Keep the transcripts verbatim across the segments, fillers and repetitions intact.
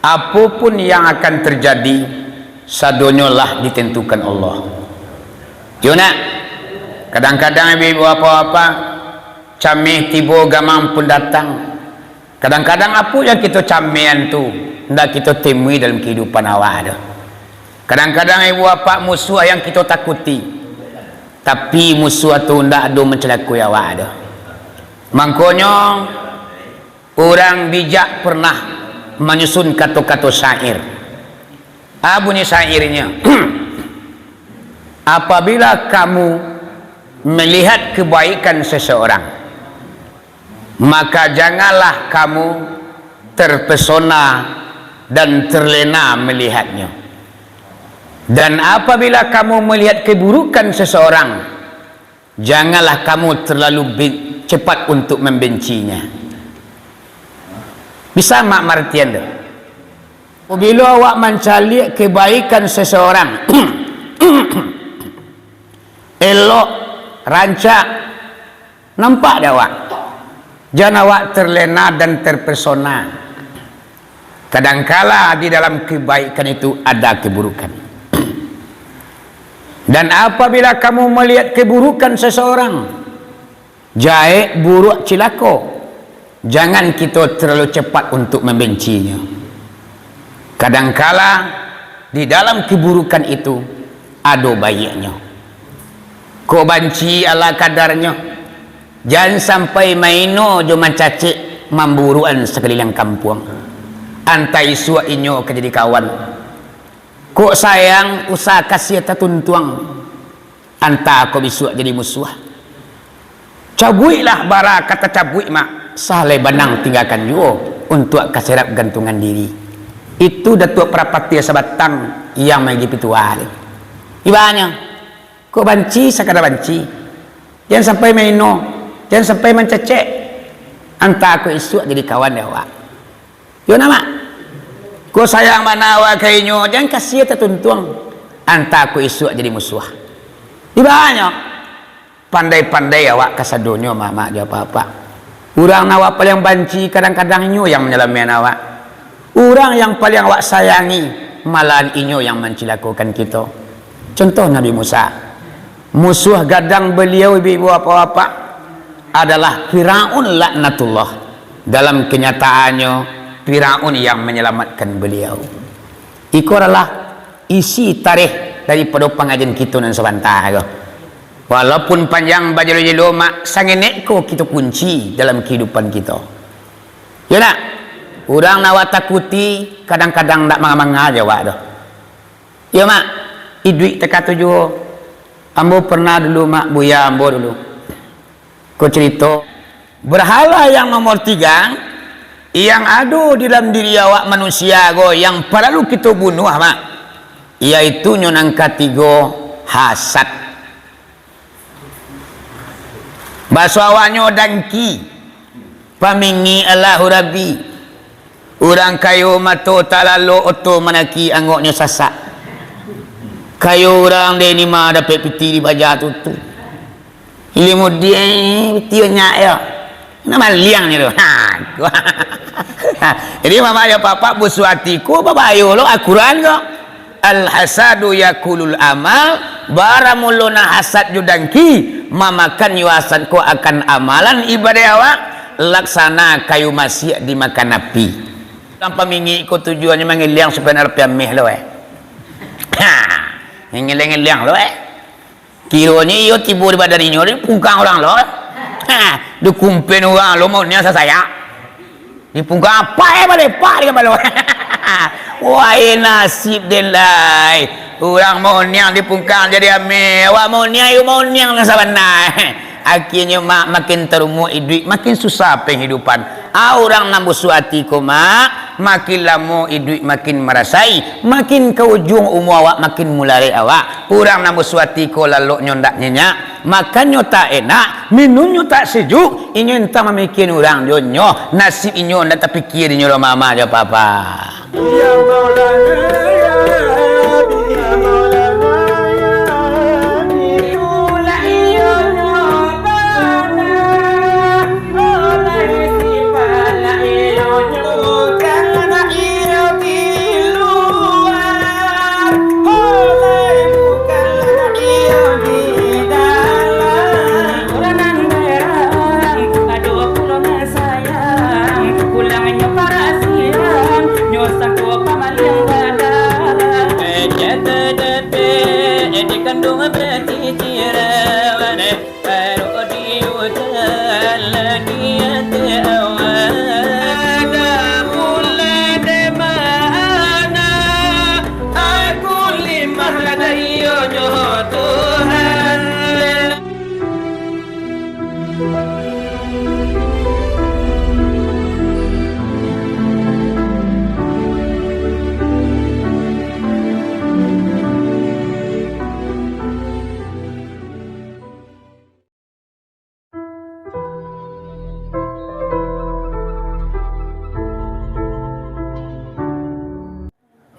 Apo pun yang akan terjadi, sadonyo lah ditentukan Allah. Yo nak? Kadang-kadang ibu-ibu, bapak-bapak, cameh tibo, gamang pun datang. Kadang-kadang apo yang kito camehan tu, ndak kito temui dalam kehidupan awak tu. Kadang-kadang ibu bapak musuah yang kito takuti, tapi musuah tu ndak ado mancalakoi awak tu. Mangkonyo, urang bijak pernah manyusun kato-kato syair. A bunyi syairnyo, apabila kamu melihat kebaikan seseorang, maka janganlah kamu terpesona dan terlena melihatnya. Dan apabila kamu melihat keburukan seseorang, janganlah kamu terlalu be-, cepat untuk membencinya. Bisa mak martian tu? Bilo awak mancaliak kebaikan seseorang, elok, rancak, nampak dek awak, jan awak terlena dan terpesona. Kadangkala di dalam kebaikan itu ada keburukan. Dan apabila kamu melihat keburukan seseorang, jaek, buruak, cilako, jangan kito terlalu cepat untuk membencinya. Kadangkala di dalam keburukan itu ado baiaknyo. Kok banci ala kadarnyo, jan sampai maino jo mancacek, mamburuakan sakaliliang kampuang. Antah isuak inyo ka jadi kawan. Kok sayang, usah kasiah tatuntuang, antah kok bisuak jadi musuah. Cabuiklah bara ka tacabuik, mak, sahalai banang tinggakan juo, untuak ka serap gantungan diri. Itu Datuak Parapatiah Sabatang yang manjadi pituah tu. Ibaratnyo, kok banci sakadar banci, jan sampai maino, jan sampai mancacek, antah kok isuak jadi kawan dek awak. Yo nak, mak? Kok sayang bana awak ka inyo, jan kasiah tatuntuang, antah kok isuak jadi musuah. Ibaratnyo, pandai-pandai awak kasadonyo, mak-mak jo apak-apak. Urang nan awak paliang banci, kadang-kadang inyo yang manyalamaik awak. Urang yang paliang awak sayangi, malahan inyo yang mancilakokan kito. Contoh Nabi Musa. Musuah gadang baliau, ibu-ibu, bapak-bapak, adalah Firaun laknatullah. Dalam kenyataannyo, Firaun yang manyalamatkan baliau. Iko adalah isi tarikh daripado pangajian kito nan sabanta ko. Walaupun panjang bajilo-jilo, mak, sangenek ko kito kunci dalam kahidupan kito. Yo nak? Urang nan awak takuti, kadang-kadang ndak manga-manga jo awak doh. Iyo, mak, iduik takah tu juo. Ambo pernah dulu, mak, buya ambo dulu. Ko carito, berhala yang nomor tiga, yang ado di dalam diri awak manusia ko, yang paralu kito bunuah, mak, yaitu nyo nan katigo, hasad. Baso awaknyo dangki, pamingik Allahu Rabbi. Urang kayo mato talalok, oto manaki, angoknyo sasak. Kayo urang dek nima dapek piti di baja tutu. Ilimu di piti banyak yo. Nak maliang nyo tu. Ha. Jadi, mamak jo apak-apak, busuah ati ko babayo lo Al-Quran ko. Al-hasadu yakulul amal, bara mulo nan hasad jo dangki, mamakan jo hasad ko akan amalan ibadah awak, laksana kayu masiak dimakan api. Urang pamingik ko tujuannyo mangiliang supaya nak dapek ameh lo, eh. Ha, ngiliang-ngiliang lo, eh. Kironyo iyo tibo di badan inyo, dipungkang urang lo. Ha, dikumpen urang lo, mauniang sasayak. Dipungkang apak, eh, balepak di kapalo. Wah, eh, nasib den lai. Urang mauniang dipungkang jadi ameh. Awak mauniang, iyo mauniang nan sabana. Akhianyo, mak, makin tarumuak iduik, makin susah panghidupan. Ah, urang nan busuak ati ko, mak, makin lamo iduik makin marasai, makin ka ujuang umua awak makin mularek awak. Urang nan busuak ati ko laloknyo ndak nyenyak, makannyo tak enak, minumnyo tak sejuk, inyo entah mamikian urang jo nyo, nasib inyo ndak tapikia dek inyo doh, mamak jo apak-apak.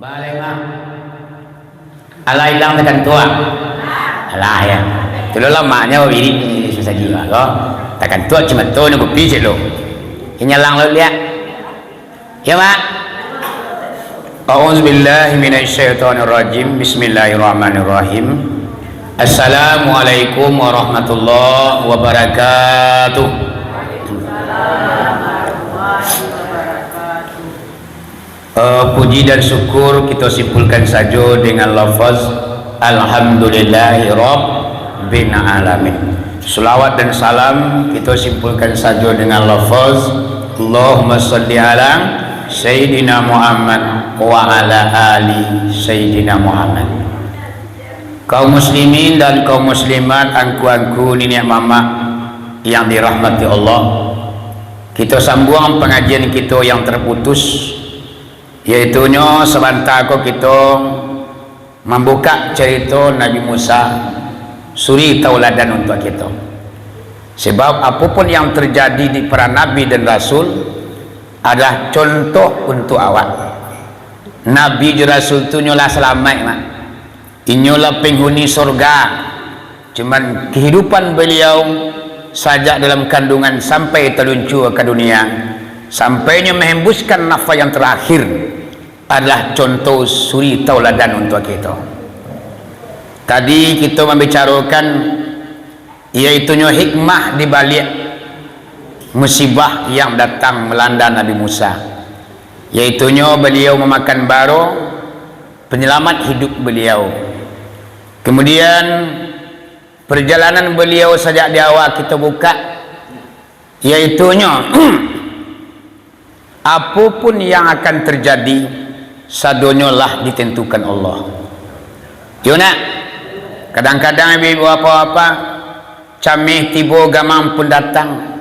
Balai, Mak. Alah ilang takantuak. Alah, ya. Tu lo lamaknyo babirik ni susah jiwa ko. Takantuak cuma tu ni kopi cek lo. Inyalang lo liak. Ya, Mak. A'udzubillahi minasyaitonirrajim. Bismillahirrahmanirrahim. Assalamualaikum warahmatullahi wabarakatuh. Eh, puji dan syukur kito simpulkan sajo dengan lafaz, "Alhamdulillahirabbil alamin." Salawat dan salam kito simpulkan sajo dengan lafaz, "Allahumma shalli ala Sayyidina Muhammad wa ala ali Sayyidina Muhammad." Kaum muslimin dan kaum muslimat, angku-angku, niniak mamak yang dirahmati Allah, kito sambuang pangajian kito yang terputus, yaitunyo sabanta ko kito mambukak carito Nabi Musa, suri tauladan untuak kito. Sabab, apo pun yang terjadi di para nabi dan rasul adalah contoh untuak awak. Nabi jo rasul tu nyo lah salamaik, Mak. Inyo lah penghuni sorga. Cuman, kehidupan beliau sajak dalam kandungan sampai taluncua ka dunia, sampai nyo mahembuskan nafas yang terakhir, adalah contoh suri tauladan untuak kito. Tadi kito mambicarokan, yaitunyo hikmah di baliak musibah yang datang melanda Nabi Musa, yaitunyo beliau mamakan baro, penyelamat hidup beliau. Kemudian, perjalanan beliau sajak di awal kito bukak, yaitunyo, apo pun yang akan terjadi, sadonyo lah ditentukan Allah. Yo nak, kadang-kadang ibu-ibu, bapak-bapak, cameh tibo, gamang pun datang.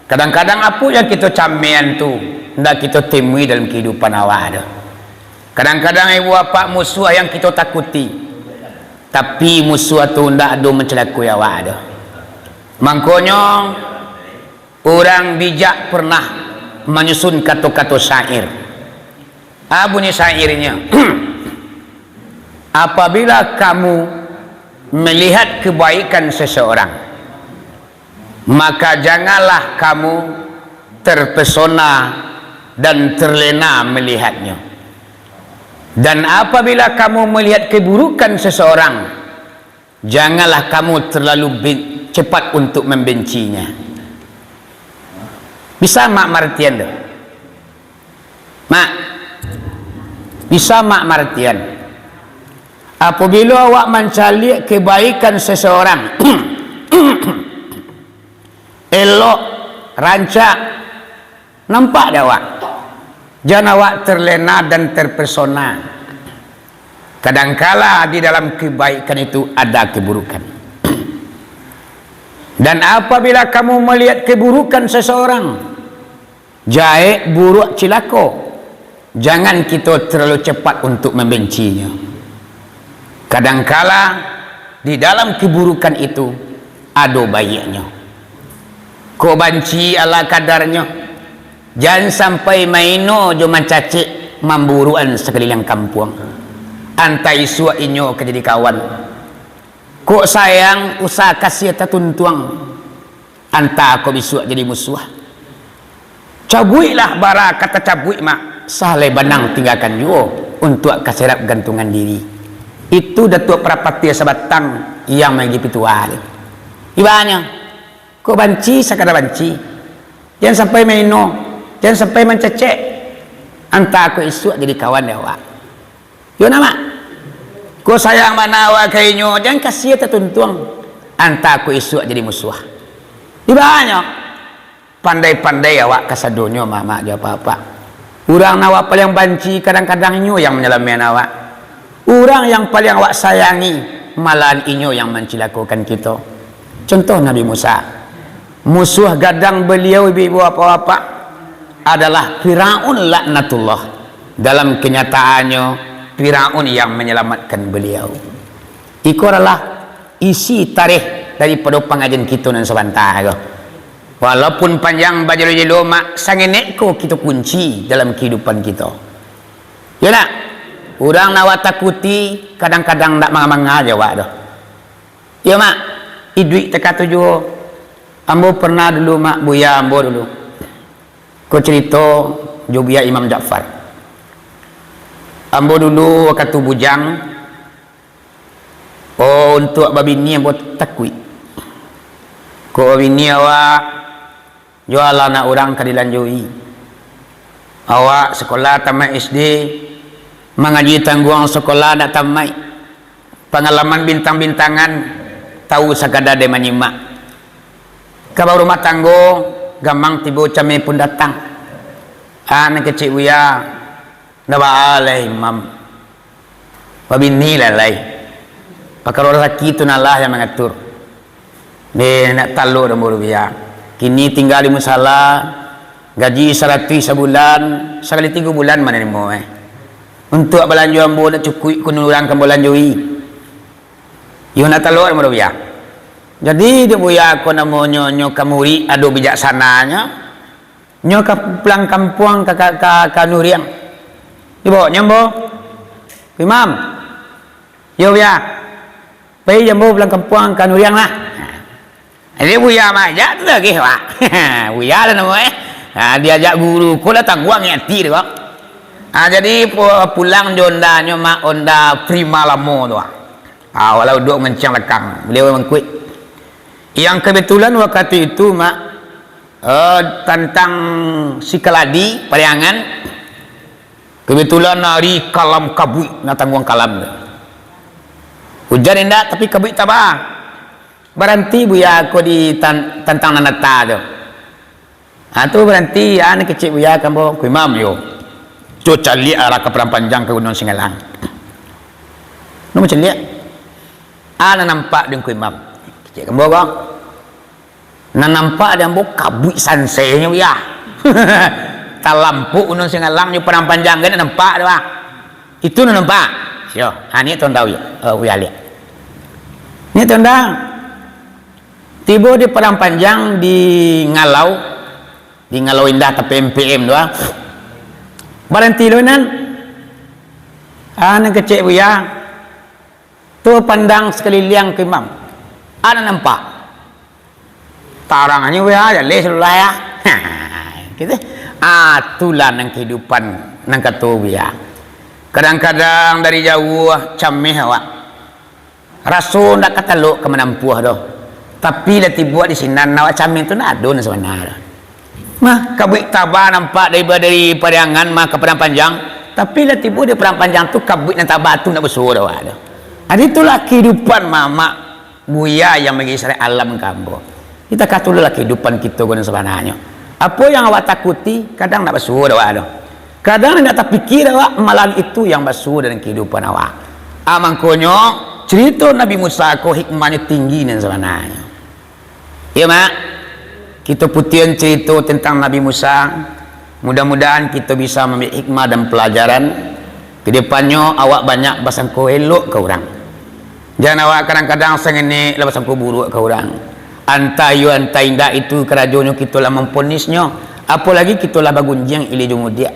Kadang-kadang apo yang kito camehan tu, ndak kito temui dalam kehidupan awak tu. Kadang-kadang ibu bapak musuah yang kito takuti, tapi musuah tu ndak ado mancalakoi awak tu. Mangkonyo, urang bijak pernah manyusun kato-kato syair. Ah, bunyi syairnyo, "Apabila kamu melihat kebaikan seseorang, maka janganlah kamu terpesona dan terlena melihatnya. Dan apabila kamu melihat keburukan seseorang, janganlah kamu terlalu be-, cepat untuk membencinya." Bisa mak martian tu? Mak, bisa mak martian? Apabila awak mancaliak kebaikan seseorang, elok, rancak, nampak di awak, jan awak terlena dan terpesona. Kadangkala di dalam kebaikan itu ada keburukan. Dan apabila kamu melihat keburukan seseorang, jaek, buruak, cilako, jangan kito terlalu cepat untuk membencinya. Kadangkala di dalam keburukan itu ado baiaknyo. Kok banci ala kadarnyo, jan sampai maino jo mancacek, mamburuakan sakaliliang kampuang. Antah isuak inyo ka jadi kawan. Kok sayang, usah kasiah tatuntuang, antah kok bisuak jadi musuah. Cabuiklah bara ka tacabuik, mak, sahalai banang tinggakan juo, untuak ka serap gantungan diri. Itu Datuak Parapatiah Sabatang yang mangaji pituah tu. Ibaratnyo, kok banci sakadar banci, jan sampai maino, jan sampai mancacek, antah kok isuak jadi kawan dek awak. Yo nak, mak? Kok sayang bana awak ka inyo, jan kasiah tatuntuang, antah kok isuak jadi musuah. Ibaratnyo, pandai-pandai awak kasadonyo, mamak jo apak-apak. Urang nan awak paliang banci, kadang-kadang inyo yang manyalamaikkan awak. Urang yang paliang awak sayangi, malahan inyo yang mancilakokan kito. Contoh Nabi Musa. Musuah gadang baliau, ibu-ibu, bapak-bapak, adalah Firaun laknatullah. Dalam kenyataannyo, Firaun yang manyalamatkan baliau. Iko adalah isi tarikh daripado pangajian kito nan sabanta ko. Walaupun panjang bajalo-jalo, mak, sangenek ko kito kunci dalam kahidupan kito. Yo nak? Urang nan awak takuti, kadang-kadang ndak manga-manga jo awak doh. Iyo, Mak, iduik takah tu juo. Ambo pernah dulu, Mak, buya ambo dulu. Ko carito jo buya Imam Ja'far. Ambo dulu wakatu bujang, oh, untuak babini ambo takuik. Kok babini awak, juo lah anak urang ka dilanjui. Awak sakolah tamaik S D, mangaji tangguang sakolah ndak tamaik. Pangalaman bintang-bintangan, tahu sakadar dek manyimak. Ka barumah tanggo, gamang tibo cameh pun datang. Ah, nan kecek buya, ndak baa lai, Imam. Babini lah lai. Pakaro rasaki tu nan Allah yang mangatur. Deh, nak talok doh, Ambo Rubiah. Kini tingga di musala, gaji saratuih sabulan, sakali tigo bulan manarimo, eh. Untuak balanjo ambo nak cukuik kunun urang ka ambo lanjoi. Iyo nak talok, Ambo Rubiah. Jadi, dek buya ko namonyo, nyo ka murid ado bijaksananyo, nyo ka pulang kampuang ka, ka, ka, ka Nuriang. Dibawonyo ambo, Imam. Iyo, buya. Pai jo ambo pulang kampuang ka Nuriang lah. Jadi buya mah ajak tu lagi, Pak. Buya lah namo, eh. Ha, diajak guru ko lah tangguang ati tu, Pak. Ha, jadi pu-, pulang jo ondanyo, Mak, onda Prima lamo tu, Pak. Ha, walau duduak mancang lakang, baliau mangkuik. Yang kebetulan wakatu itu, Mak, eh, tantang si Kaladi, Pariangan, kebetulan ari kalam kabuik, nan tangguang kalam tu. Ujan indak, tapi kabuik taba. Baranti buya ko di tan-, tantang nan nata tu. Ha, tu baranti, ha, nan kecek buya ka ambo, "Ku Imam, yo. Cubo caliak arah ka Padang Panjang ka Gunuang Singalang." Ambo caliak. Ha, nan nampak dek Ku Imam. Kecek ka ambo ko. Nan nampak dek ambo kabuik sansainyo, buya. Talampok Gunuang Singalang jo Padang Panjang, kan nampak tu, ah. Itu nan nampak. Yo, ha, ni tu ndak, yo. Oh, buya liak. Ni tu ndak. Tibo di Padang Panjang, di Ngalau, di Ngalau Indah, tapi M P M tu, ah. Baranti lo nan. Ah, nan kecek buya. Tu pandang sakaliliang ka Imam. Ado nampak? Tarangnyo buya, jaleh salulah, ya. Gitu. Ah, itulah nan kahidupan nan kato buya. Kadang-kadang dari jauah cameh awak. Raso ndak ka talok ka manampuah doh. Tapi lah tibo di sinan awak cameh tu ndak ado nan sabana doh. Mah, kabuik taba nampak dari, dari Pariangan mah ka Padang Panjang. Tapi lah tibo di Padang Panjang tu kabuik nan taba tu ndak basuo doh awak tu. Jadi itulah kahidupan mamak buya yang manjadi syariat alam ka ambo. Kita katulah kahidupan kito ko nan sabananyo. Apo yang awak takuti, kadang ndak basuo doh awak tu. Kadang indak tapikia awak, malah itu yang basuo dalam kahidupan awak. Ah, mangkonyo, carito Nabi Musa ko hikmahnyo tinggi nan sabananyo. Iyo, Mak. Kito putihan carito tantang Nabi Musa. Mudah-mudahan kito bisa maambiak hikmah dan palajaran. Kadepannyo awak banyak basangko elok ka urang. Jan awak kadang-kadang sangenek lah basangko buruak ka urang. Antah iyo, antah indak, itu karajonyo kito lah mamponisnyo. Apo lagi kito lah bagunjiang ilia jo mudiak.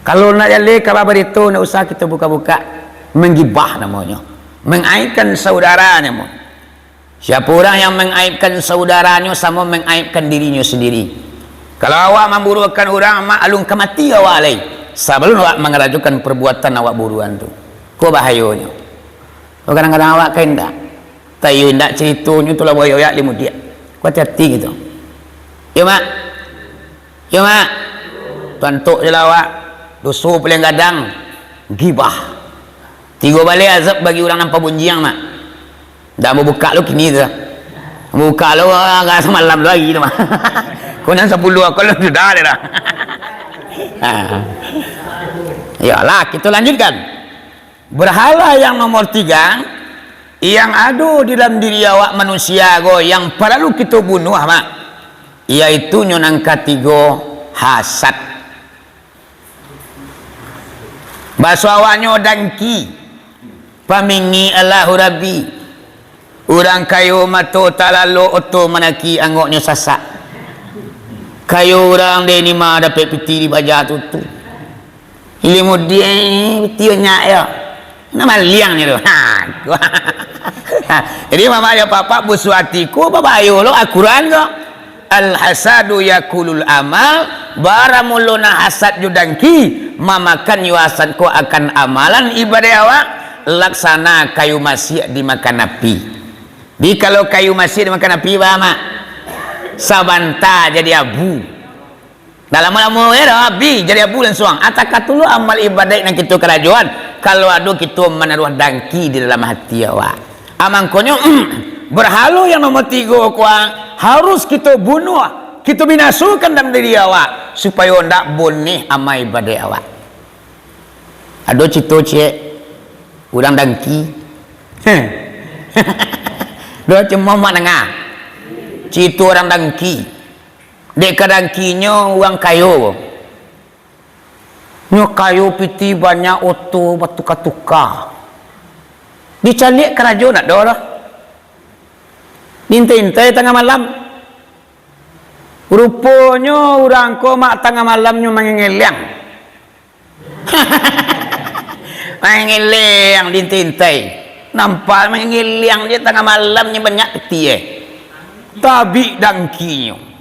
Kalau nak jaleh kaba barito, ndak usah kito buka-buka. Manggibah namonyo. Mangaibkan saudara namonyo. Siapo urang yang mangaibkan saudaranyo, samo mangaibkan dirinyo sandiri. Kalau awak mamburuakkan urang, maklum ka mati awak lai, sabalun awak mangarajokan parbuatan awak buruan tu. Ko bahayonyo. Ko kadang-kadang awak ka indak. Taiyo indak caritonyo tu lah baoyak-oyak di mudiak. Ko ati-ati gitu. Yo, Mak. Yo, Mak. Tuantuk je lah awak. Doso paliang gadang, gibah. Tigo baleh azab bagi urang nan pagunjiang, Mak. Dah mau buka lo kini tu. Mau buka lo, ah, agak samalam lo lagi tu, Mak. Kau nan sapuluah, kau lo sudah deh dah. Ah. Yalah, kita lanjutkan. Berhala yang nomor tiga, yang ado di dalam diri awak manusia ko, yang paralu kito bunuah, Mak, yaitunyo nan katigo, hasad. Baso awaknyo dangki, pamingik Allahu Rabbi. Urang kayo mato talalok, oto manaki angoknyo sasak. Kayo urang deh ni mah dapek piti di baja tutu. Ilmu dia, betul nyak yo. Nah, maliang ni tu. Ha. Jadi, mama yo papa busuati ko babayo lo Al-Quran ko. Al-hasadu yakulul amal, baramulo na hasad jo dangki, mamakan yo hasad ko akan amalan ibadah awak, laksana kayu masiak dimakan api. Di kalau kayu masiak dimakan api, ba, Mak? Sabanta jadi abu. Dak lamo-lamo se doh, abih jadi abu lansuang. Ataka tu lo amal ibadaik nan kito karajoan, kalau ado kito manaruah dangki di dalam hati awak. A mangkonyo, berhalo yang nomor tigo ko, ah, harus kito bunuah, kito binasokan dalam diri awak, supayo ndak boneh amal ibadaik awak. Ado cito ciek, urang dangki. Heh. Ado cuma mak danga. Cito urang dangki. Dek ka dangkinyo urang kayo. Nyo kayo, pitih banyak, oto batuka-tuka. Dicaliak karajo ndak ado doh. Diintai-intai tangah malam. Ruponyo urang ko mak tangah malam nyo mangengeliang. Mangengeliang diintai-intai. Nampak mangengeliang je tangah malam nyo banyak pitih, eh. Tabik dangkinyo.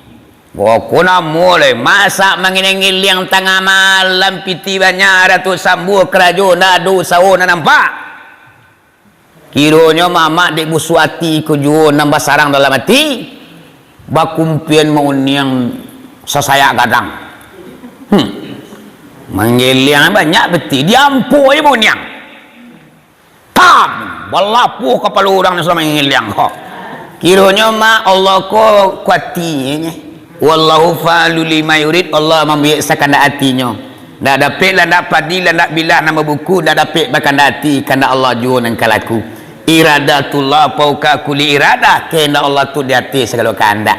Boko namo lai, masak mangengeliang tangah malam, pitih banyak, ado tu sambua karajo, ndak ado usaho nan nampak. Kironyo mamak dek busuati ko juo nan basarang dalam ati, bakumpian mauniang sasayak gadang. Hmm. Mangeliang banyak pitih, diampo je mauniang. Tam! Balapuah kapalo urang nan sadang mangeliang ko. Kironyo mak Allah ko kuatinyo. Wallahu fa'alu lima yurid, Allah mambuek sakandak atinyo. Ndak dapek landak padi, landak bilah nan babuku, ndak dapek bakandak ati, kandak Allah juo nan ka laku. Iradatullah fauqa kulli iradah, kandak Allah tu di ateh sagalo kandak.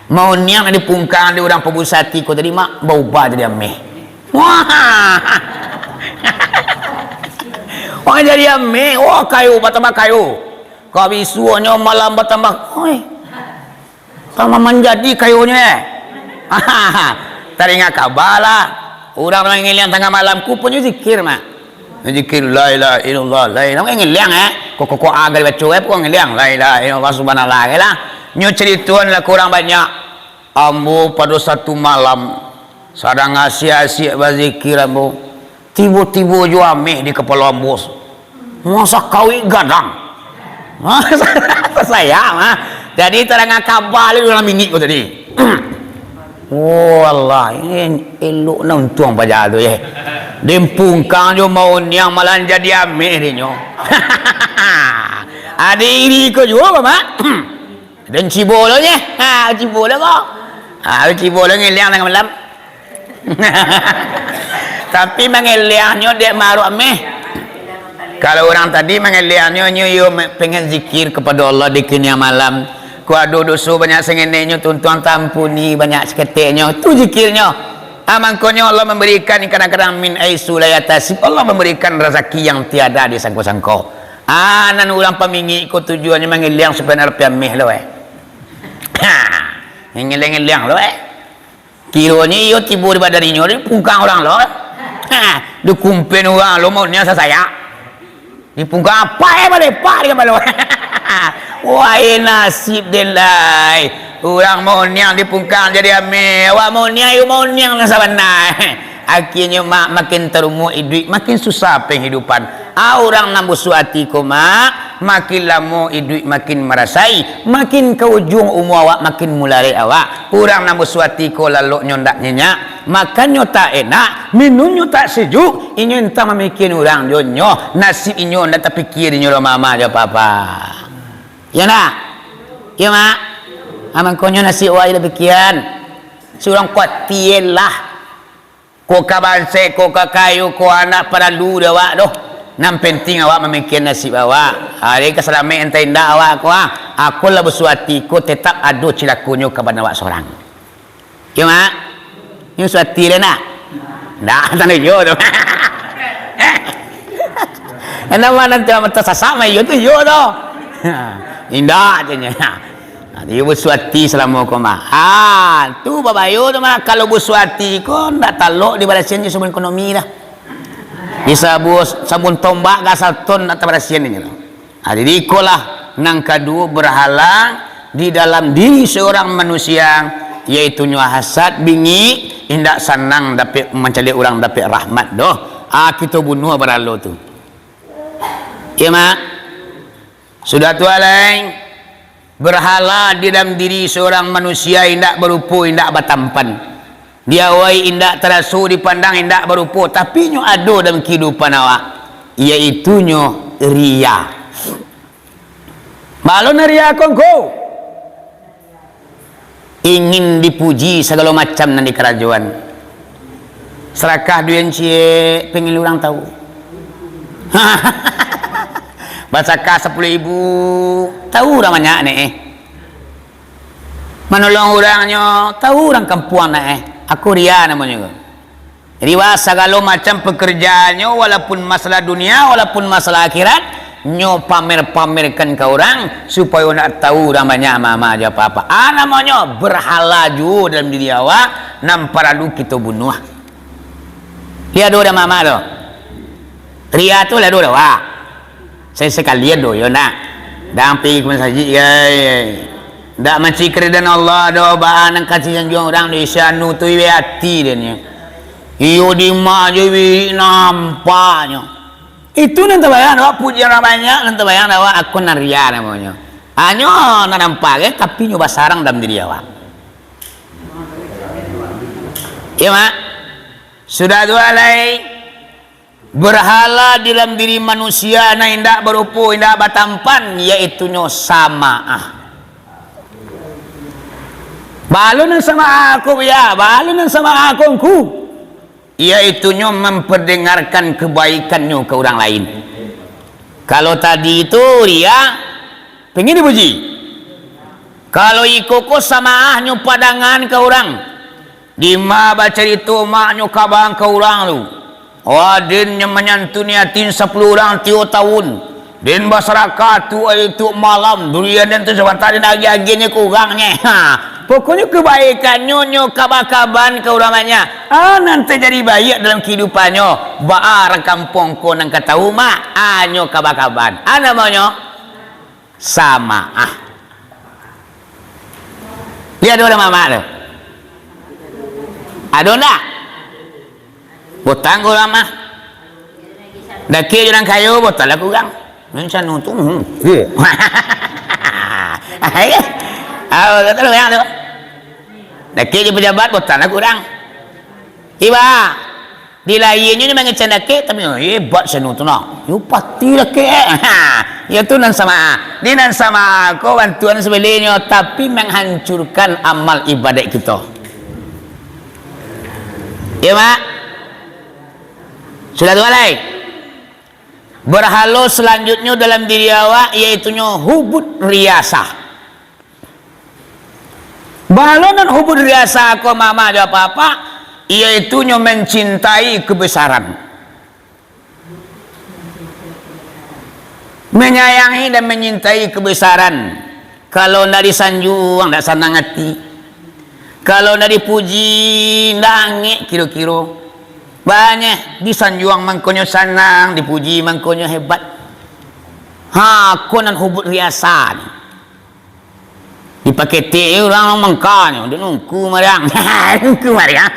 Mauniang nan dipungkang dek urang pabusuati ko tadi, mak, baubah jadi ameh. Wah! Wah, jadi ameh, wah, kayo, batambah kayo. Kabisuanyo malam batambah, oi. Tambah manjadi kayonyo, eh. Taringa kaba lah. Urang mangeliang tangah malam, kuponyo zikir, mak. Zikir, la ilaha illallah, la ilaha, mangeliang, eh. Kok, kok, kok, agal baco, eh, kok mangeliang, la ilaha illallah, subhanallah, eh, lah. Nyo caritoan lah ka urang banyak. Ambo pado satu malam, sadang asiak-asiak bazikir ambo, tibo-tibo jo ameh di kapalo ambo. Masa kawik gadang. Sayak, ha. Jadi, tarang kaba lai dalam mingik ko tadi. Oh Allah, elok nan untuang paja tu, eh. Den pungkang jo mauniang malah jadi ameh dinyo. Ado iri ko juo, Mak. Den cibo lo nye. Ha, cibo lo ko. Ha, cibo lo ngeliang tangah malam. Tapi mangeliangnyo dek maruak meh. Kalau urang tadi mangeliangnyo, nyo iyo me-, pengen zikir kapado Allah di kini malam. Ko ado doso banyak sangeneknyo, tuntuang tampuni banyak saketeknyo. Tu zikirnyo. Ha, mangkonyo Allah mambarikan kadang-kadang min haitsu la yahtasib. Allah mambarikan razaki yang tiada disangko-sangko. Ah, nan urang pamingik ko tujuannyo mangeliang supayo nak dapek ameh lo, eh. Ha, ngeliang-ngeliang lo, eh. Kironyo iyo tibo di badan inyo, dipungkang urang lo. Ha, dikumpen urang lo, mauniang sasayak. Dipungkang apak, eh, balepak di kapalo. Wah, eh, nasib den lai. Urang mauniang dipungkang jadi ameh. Awak mauniang, iyo mauniang nan sabana. Akienyo, mak, makin tarumuak iduik, makin susah penghidupan. Ah, urang nan busuak ati ko, mak, makin lamo iduik makin marasai, makin ka ujuang umua awak makin mularek awak. Urang nan busuak ati ko laloknyo ndak nyenyak, makannyo tak enak, minumnyo tak sejuk, inyo entah mamikian urang jo nyo, nasib inyo ndak tapikia dinyo lo mama jo papa. Iyo ndak? Iyo, mak? Ah, mangkonyo nasib awak jan tapikian. Surang kuatia lah. Ko ka bansaik, ko ka kayo, ko anak paralu di awak doh. Nan penting awak mamikian nasib awak. Ari ka salamaik antah indak awak ko, ah. Ako lah basuah ati ko tetap ado cilakonyo ka badan awak sorang. Iyo, mak? Nyo basuah ati lai ndak? Ndak, tando iyo tu. Ndak, mak, nan tasasak mah iyo tu, iyo tu. Indak, caknyo. Ha, iyo basuah ati salamo ko mah. Ha, tu babayo tu mah. Kalau basuah ati ko, ndak talok dibarasian jo sumber ekonomi dah. Sabu-, sabun tombak ka saton nak tabarasian inyo. Ha, jadi ikolah nan kaduo berhala di dalam diri seorang manusia, yaitunyo hasad, bingik, indak sanang dapek mancaliak urang dapek rahmat doh. Ah, kito bunuah berhalo tu. Iyo, Mak? Sudah tu alai, berhala di dalam diri seorang manusia indak barupo, indak batampan. Di awai indak taraso, dipandang indak barupo, tapi nyo ado dalam kehidupan awak, yaitunyo riya. Balun riya ko ngku. Ingin dipuji sagalo macam nan dikarajoan. Sarakah duit ciek, pengen urang tahu. Basakah sapuluah ribu, tahu urang banyak nek, eh. Manolong urang nyo, tahu urang kampuang nek, eh. Aku riya namonyo ko. Jadi, wah, sagalo macam pekerjaannyo, walaupun masalah dunia, walaupun masalah akhirat, nyo pamer-pamerkan ka urang, supayo nak tahu urang banyak amal-amal jo apa-apa. Ah, namonyo berhala juo dalam diri awak, nan paralu kito bunuah. Dia ado dah amal-amal tu. Riya tu lah ado dah, wah. Sa-, sakalian doh, yo ndak? Dang pai ka masajik, gai. Ndak mancari karidoan Allah doh, baa nan ka disanjuang urang di isi anu tu, iwek ati den nyo. Iyo di ma jo wirik nampaknyo. Itu nan tabayang awak, pujian urang banyak, nan tabayang awak, aku nan riya namonyo. Hanyo nan nampak, eh, tapi nyo basarang dalam diri awak. Iyo, Mak? Sudah tu alai, berhala di dalam diri manusia nan indak barupo, indak batampan, yaitunyo samaah. Balun nan samaah ko, ya, balun nan samaah ko, ngku. Yaitunyo memperdengarkan kebaikannyo ka urang lain. Kalau tadi tu riya, pengen dipuji. Kalau iko ko samaahnyo padangan ka urang, di ma bacarito maknyo kabang ka urang tu. Wah, den nyo manyantuni atin sapuluah urang tiok tawun. Den basarakah tu ari tu malam, durian den tu sabanta den agiah-agiahnyo ka urang nyo. Ha, pokoknyo kabaikannyo nyo kaba-kaban ka urang banyak. Ah, nan tajadi baiak dalam kahidupannyo, baa urang kampuang ko nan ka tahu, Mak? Ah, nyo kaba-kaban. Ah, namonyo samaah. Dia ado dalam mamak tu? Ado ndak? Botang ko urang mah. Dakek jo urang kayo, botang lah ka urang. Nan sano tu, hmm. Iyo. Ah, botang lah ka urang tu. Dakek jo pejabat, botang lah ka urang. Iba, di lahianyo ni mangecek dakek, tapi, oh, hebat sano tu nah. Yo pati dakek. Ha, yo tu nan samaah. Di nan samaah ko bantuan sabaliknyo, tapi manghancurkan amal ibadat kito. Iyo, Mak? Sudah tu alai. Berhalo salanjutnyo dalam diri awak, yaitunyo hubud riasah. Baa lo nan hubud riasah ko, mamak jo apak-apak, yaitunyo mancintai kebesaran. Manyayangi dan manyintai kebesaran. Kalau ndak disanjuang, ndak sanang ati. Kalau ndak dipuji, ndak angek kiro-kiro. Banyak disanjuang mangkonyo sanang, dipuji mangkonyo hebat. Ha, ko nan hubud riasah ni. Dipaketek urang mangkonyo, dek nungku mariang. Nungku mariang.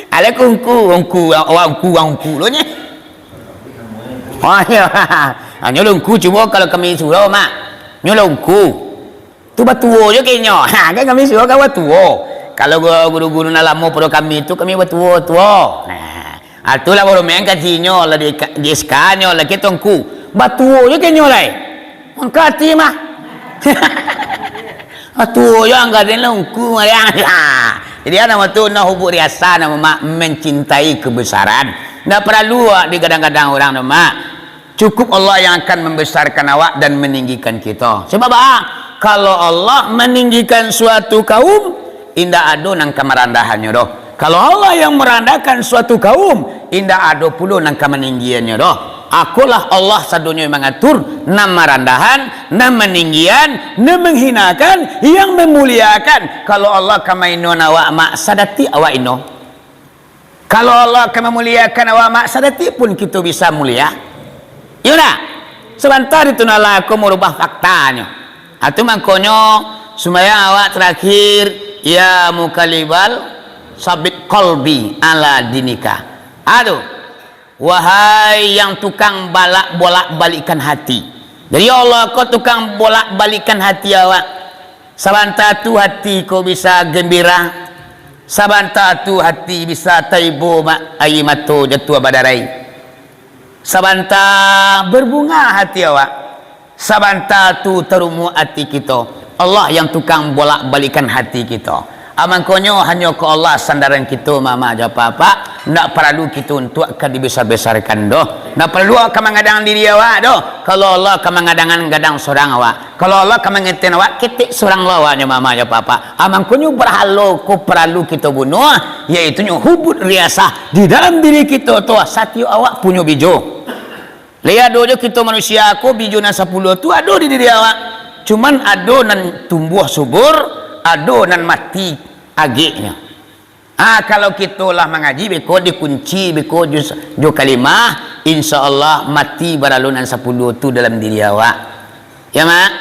Alah ko ungku, ungku, wah ungku, wah ungku lo nye. Oh, iyo. Ha, nyo lo ungku, cubo kalau kami surau, Mak. Nyo lo ungku. Tu batuo jo kenyo. Ha, kan kami surau kan batuo. Kalau gu-, guru-guru nan lamo pado kami tu, kami batuo-tuo. Nah, ah, tu lah baru main kacinyo, lah di, di S K-nyo, lah kito ungku. Batuo jo kenyo lai. Angkati mah. Ah, tuo jo angkati lah ungku mariang. Ha. Jadi, ah, namo tu, nah, hubud riasah, namo mak, mencintai kebesaran. Ndak paralu awak digadang-gadang urang tu, Mak. Cukup Allah yang akan membesarkan awak dan meninggikan kito. Sebab apa? Kalau Allah meninggikan suatu kaum, indak ado nan ka marandahannyo doh. Kalau Allah yang merandahkan suatu kaum, indak ado pulo nan ka maninggiannyo doh. Akolah Allah sadonyo yang mangatur, nan marandahan, nan maninggian, nan manghinakan, yang mamuliakan. Kalau Allah ka mainoan awak, Mak, sadatik awak ino. Kalau Allah ka mamuliakan awak, mak, sadetik pun kito bisa mulia. Iyo ndak? Sabanta di tu nan lah ko marubah faktanyo. Atu mangkonyo, sumbayang awak tarakhir, "Ya muqallibal, sabit qalbi ala dinika." Atu, wahai yang tukang balak, bolak-balikkan hati. Jadi, ya Allah, ko tukang bolak-balikkan hati awak. Sabanta tu hati ko bisa gembira, sabanta tu hati bisa taibo ma-, aia mato jatuah badarai. Sabanta berbunga hati awak, sabanta tu tarumuak ati kito. Allah yang tukang bolak-balikkan hati kito. Amangkonyo hanyo ko Allah sandaran kito, mama jo papa. Ndak paralu kito untuak ka dibesar-besarkan doh. Ndak paralu awak ka mangadang diri awak doh. Kalau Allah ka mangadangan, gadang surang awak. Kalau Allah ka mangeten awak, ketek surang lo awaknyo, mama jo papa. Amangkonyo barhalo ko paralu kito bunuah, yaitunyo hubut riasah di dalam diri kito tu, satiok awak punyo bijo. Lai ado jo kito manusia ko, bijo nan sapuluah tu ado di diri awak. Cuman ado nan tumbuah subur, ado nan mati ageknyo. Ah, kalau kito lah mangaji, beko dikunci, beko jo, jo kalimah, insya Allah mati baralo nan sapuluah tu dalam diri awak. Ya, Mak?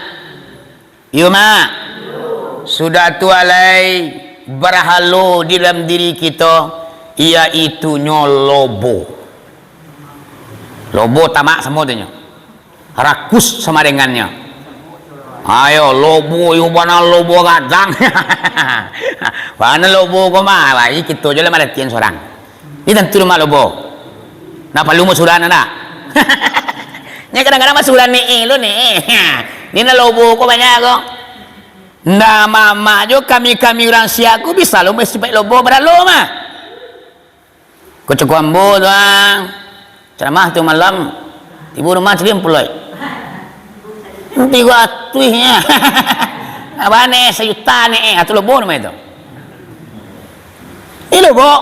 Iyo, Mak. Sudah tu alai barhalo di dalam diri kito, yaitunyo lobo. Lobo tamak samo tu nyo. Rakus samo dengannyo. Ayo, lobo, iyo bana lobo gadang. Bana lobo ko mah, lai kito jo lah maratian surang. Ni tantu rumah lobo. Ndak paralu masuran ndak? Nyo kadang-kadang masuran ni, eh, lo ni, eh. Ni nan lobo ko banyak ko. Ndak mamak jo kami-kami urang siak ko bisa lo masipaik lobo baralo mah. Ko cuko ambo tu, ah. Ceramah tu malam. Tibo rumah caliak puloi. Tigo ratuihnyo. Abah ni sajuta ni, eh, atu lobo namo itu. Ni lobo.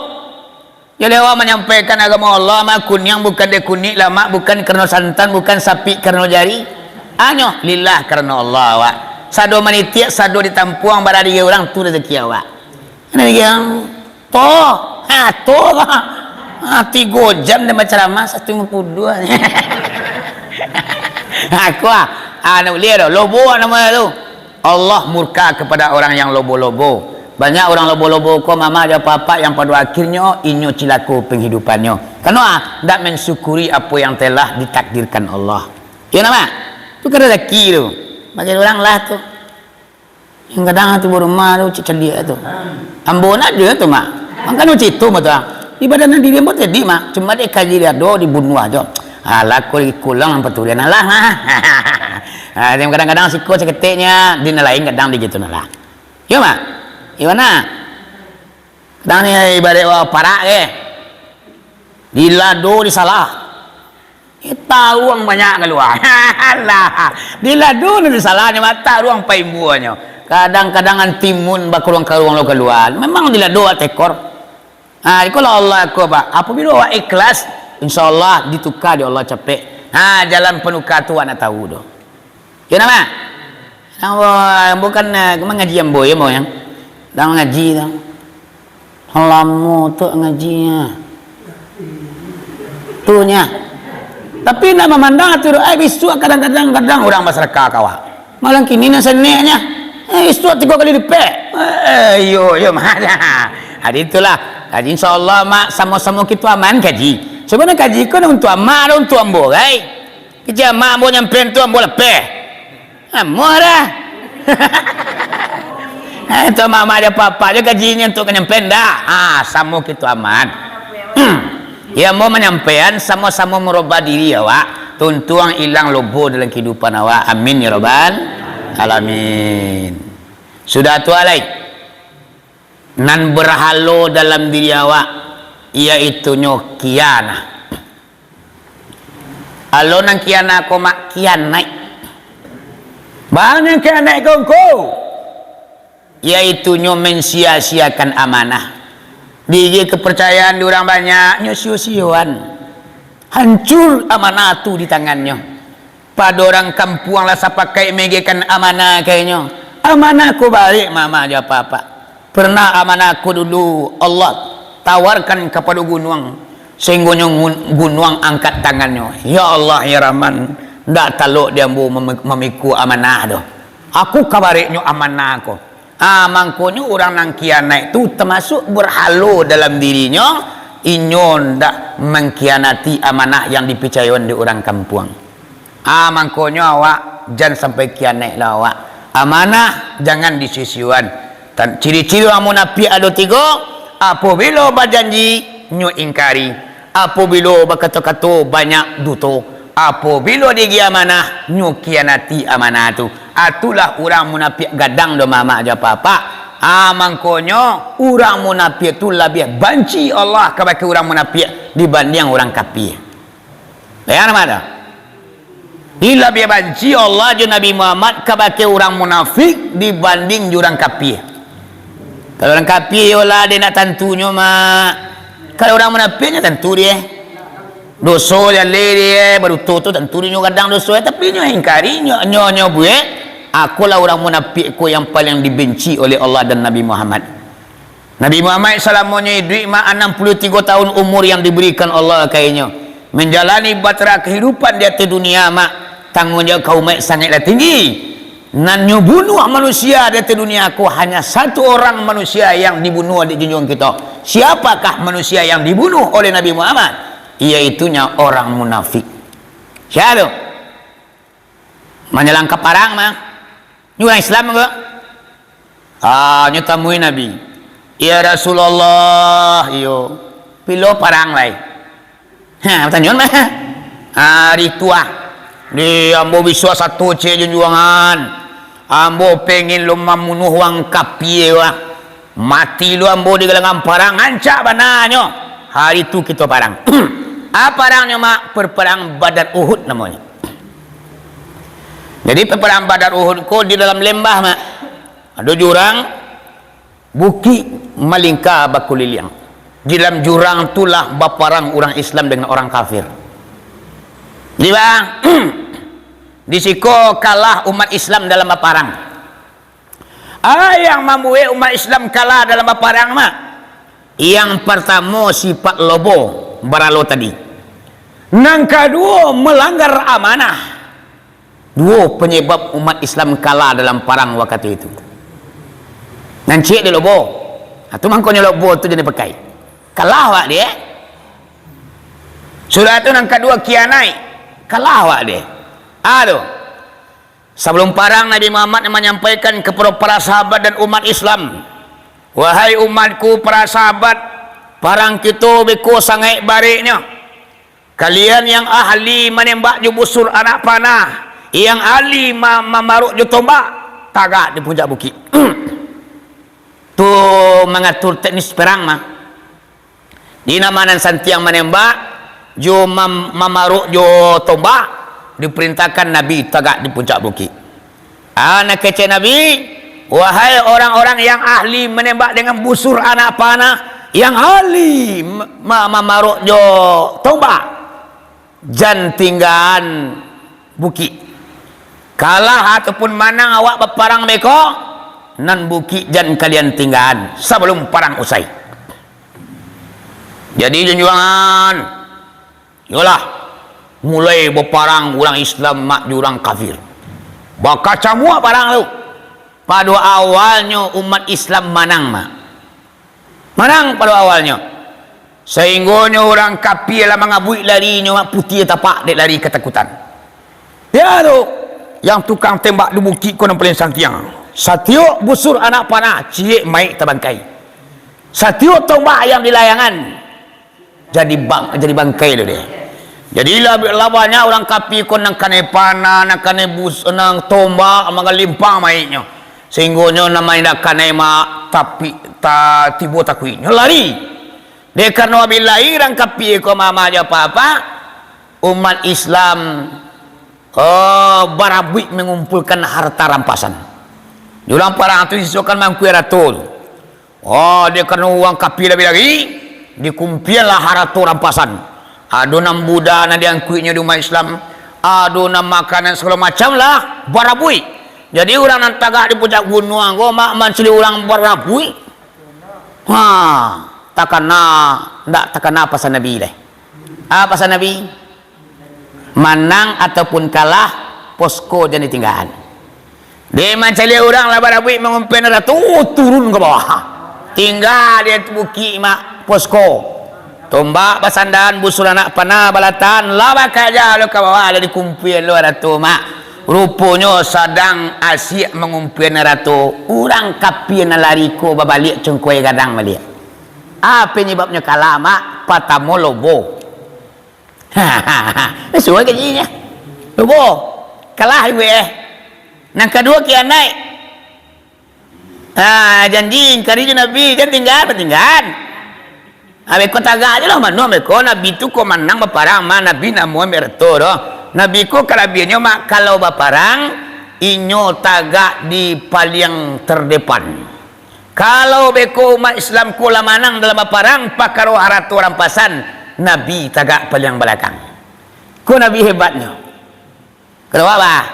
Jadi awak manyampaikan agamo Allah, mah kuniang bukan dek kunik, lamak bukan karano santan, bukan sapik karano jari. Hanyo lillah karano Allah awak. Sado manitiak, sado ditampuang, bara diri urang tu rezeki awak. Nah, yang to, ha, to, ha, tigo jam dia bacaramah, satu lima puluh dua. Aku ah, ah, nak boleh dah, lobo nama tu. Allah murka kepada orang yang lobo-lobo. Banyak orang lobo-lobo ko, mama jo papa, yang pada akhirnyo inyo cilako penghidupannyo. Karano ah, ndak mensyukuri apa yang telah ditakdirkan Allah. Iyo ndak, Mak? Tu kan rezeki tu. Bagi orang lah tu. Yang kadang tu barumah tu, cik caliak tu. Ambo nak dia tu, Mak. Makanya cik tu, Mak, tu, ah. Di badan diri ambo tadi, Mak. Cuma dia kaji dia do, dibunuh aja. Alah, kul ikulang apa tu dia nalah, Mak. Ah, yang kadang-kadang siko saketeknya, di nan lain kadang di gitu nalah. Iyo, Mak. Iyo, Mak. Kadang ni ibarat parak ke. Dilado disalah. Eh, taruang banyak kalua. Alah, dilado ni salahnyo, mata ruang paimbuanyo. Kadang-kadang antimun bakaruang-karuang lo kalua. Memang dilado tekor. Ha, iko lah Allah ko, Pak. Apabila awak ikhlas, insya Allah dituka di Allah capek. Ha, jalan panuka tu awak nak tahu tu. Yo, nama? Ambo, ambo kan, eh, mangaji ambo, yo, ambo, yo. Dah mangaji tu. Lamo tu ngajinyo. Tu nya. Tapi nak mamandang atu, eh, bisuak kadang-kadang, kadang urang basadakah ka awak. Malam kini nan seneknyo. Eh, bisuak tigo kali lipek. Eh, yo, yo, mah. Jadi itulah. Jadi insya Allah, Mak, samo-samo kito aman kaji. Cubo nan kaji ko nan untuak Mak, ado untuak ambo, gai. Kecek Mak ambo nyampean tu ambo lapeh. Amuah dah. Eh, tu amak-amak jo apak-apak jo kajinyo tu ka nyampean dah. Ah, samo kito aman. Hmm. Ya, mau manyampaian samo-samo marubah diri awak. Tuntuang ilang lobo dalam kehidupan awak. Amin ya rabbal alamin. Sudah tu alai. Nan barhalo dalam diri awak, yaitunyo kianah. Alo nan kianah ko mak kianaik. Banyak kianaik ko ngko. Yaitunyo mensia-siakan amanah. Diigi kepercayaan di urang banyak, nyo sio-sioan. Hancur amanah tu di tangannyo. Pado urang kampuang lah sapakaik megekan amanah kainyo. Amanah ko barek mama jo apak-apak. Pernah amanah ko dulu Allah Tawarkan kapado gunuang, sainggonyo ngun-, gunuang angkat tangannyo, "Ya Allah, ya Rahman, ndak talok di ambo mem-, mamikua amanah doh. Aku kabareknyo amanah ko." Ah, mangkonyo urang nan kianaik tu tamasuak berhalo dalam dirinyo, inyo ndak mangkianati amanah yang dipicayoan di urang kampuang. Ah, mangkonyo awak jan sampai kianaik lah awak. Amanah jangan disisiuan. Tan-, ciri-ciri urang munapiak ado tigo, apobilo bajanji, nyo ingkari. Apobilo bakato-kato, banyak duto. Apobilo diagiah amanah, nyo kianati amanah tu. Ah, itulah urang munapiak gadang do mamak jo apak-apak. Ah, mangkonyo urang munapiak tu labiah banci Allah kabake urang munapiak dibandiang urang kapia. Bayang nama tu? Ih, labiah banci Allah jo Nabi Muhammad kabake urang munafik dibanding jo urang kapia. Kalau urang kapia, iyolah, dek nak tantunyo, Mak. Kalau urang munafik, nyo tantu dek. Doso jaleh dek, baduto tu tantu dek nyo gadang doso, tapi nyo ingkari, nyo, nyo, nyo buek. Akolah urang munafik ko yang paling dibenci oleh Allah dan Nabi Muhammad. Nabi Muhammad salamonyo iduik, Mak, anam puluah tigo tahun umur yang diberikan Allah ka inyo, manjalani batara kahidupan di ateh dunia, Mak. Tangguang jawab ka umaik sangaiklah tinggi. Nan nyo bunuah manusia di ateh dunia ko, hanya satu orang manusia yang dibunuah dek junjuang kito. Siapakah manusia yang dibunuh oleh Nabi Muhammad? Iyaitunya orang munafik. Sia tu? Manjalang ka parang, Mak. Nyo urang Islam ko. Ah, nyo tamui Nabi. "Ya Rasulullah, iyo. Pilo parang lai?" Ha, batanyo, Mak. Hari tu ah, di ambo bisuak sato cek junjuangan. Ambo pengen lo mamunuah urang kapia, wah. Mati lo ambo di galangan parang, rancak bananyo. Hari tu kito parang. Ah, parangnyo, Mak, perperang Badar Uhud namonyo. Jadi, peperangan Badar Uhud ko di dalam lembah, Mak. Ado jurang, bukik malingka bakuliliang. Di dalam jurang tu lah baparang urang Islam dengan urang kafir. Jadi, Bang, di siko kalah umat Islam dalam baparang. Ah, yang mambuek umat Islam kalah dalam baparang, Mak, yang partamo, sifat lobo, baralo tadi. Nan kaduo, malanggar amanah. Duo panyabab umat Islam kalah dalam parang wakatu itu. Nan ciek di lobo. Ah, tu mangkonyo lobo tu jadi pakai. Kalah awak dek. Sudah tu nan kaduo, kianaik. Kalah awak dek. Ah, tu. Sabalum parang, Nabi Muhammad manyampaikan kapado para sahabat dan umat Islam, "Wahai umatku, para sahabat, parang kito beko sangaik bareknyo. Kalian yang ahli manembak jo busur anak panah, yang ahli ma-, mamaruk jo tombak, tagak di puncak bukik." Tu mangatur teknis parang mah. Di nan ma nan santiang manembak, jo mam-, mamaruk jo tombak, diparintahkan Nabi tagak di puncak bukik. Ah, nan kecek Nabi, "Wahai orang-orang yang ahli manembak dengan busur anak panah, yang ahli ma-, ma-, mamaruk jo tombak, jan tinggaan bukik. Kalah ataupun manang awak baparang beko, nan bukik jan kalian tinggaan sabalum parang usai." Jadi, junjuangan, iyolah, mulai baparang urang Islam mak jo urang kafir. Bakacamuak parang tu. Pado awalnyo umat Islam manang, Mak. Manang pado awalnyo. Sainggonyo urang kapia lah mangabuik larinyo, Mak, putia tapak dek lari katakutan. Yo tu, yang tukang tembak di bukik ko nan paling santiang. Satiok busur anak panah, ciek mayik tabangkai. Satiok tombak yang dilayangkan, jadi bang-, jadi bangkai tu deh. Jadi lah, lah banyak urang kapia ko nan kanai panah, nan kanai bus-, nan tombak, mangalimpang mayiknyo. Sainggonyo nan ma indak kanai, Mak, tapi ta-, tibo takuiknyo lari. Dek karano, bilahi urang kapia ko mamak jo apak-apak, umat Islam, oh, barabuik mangumpulkan harta rampasan. Di dalam parang tu, disasokan mangkuik harato tu. Oh, dek karano urang kapia lah bilari, dikumpianlah harato rampasan. Ado nan budak nan diangkuiknyo di umat Islam, ado nan makanan, sagalo macam lah, barabuik. Jadi, urang nan tagak di puncak gunuang ko, Mak, mancaliak urang barabuik. Ha. Takana, ndak takana pasan Nabi lai. A pasan Nabi? Manang ataupun kalah, posko jan ditinggaan. Dek mancaliak urang lah barabuik mangumpuian arato, turun ka bawah. Tingga di ateh bukik mak posko. Tombak basandaan, busur anak panah balatan, lah bakaja lo ka bawah, lah dikumpuian lo arato mak. Ruponyo sadang asiak mangumpuian arato, urang kapia nan lari ko babaliak cungkuai gadang baliak. A panyababnyo kalah mak? Patamo lobo. Suai kajinyo. Lobo. Kalah ibu eh. Nan kaduo kianaik. Ah, janji ingkari jo Nabi, jan tinggaan, batinggaan. Abih ko tagak je lah, mano abih ko Nabi tu ko manang baparang ma Nabi namo ambiak arato doh. Nabi ko kalabiahannyo mak kalau baparang, inyo tagak di paliang terdepan. Kalau beko umaik Islam ko lah manang dalam baparang, pakaro harato rampasan, Nabi tagak paliang balakang. Ko Nabi hebatnyo. Kaduo, bah?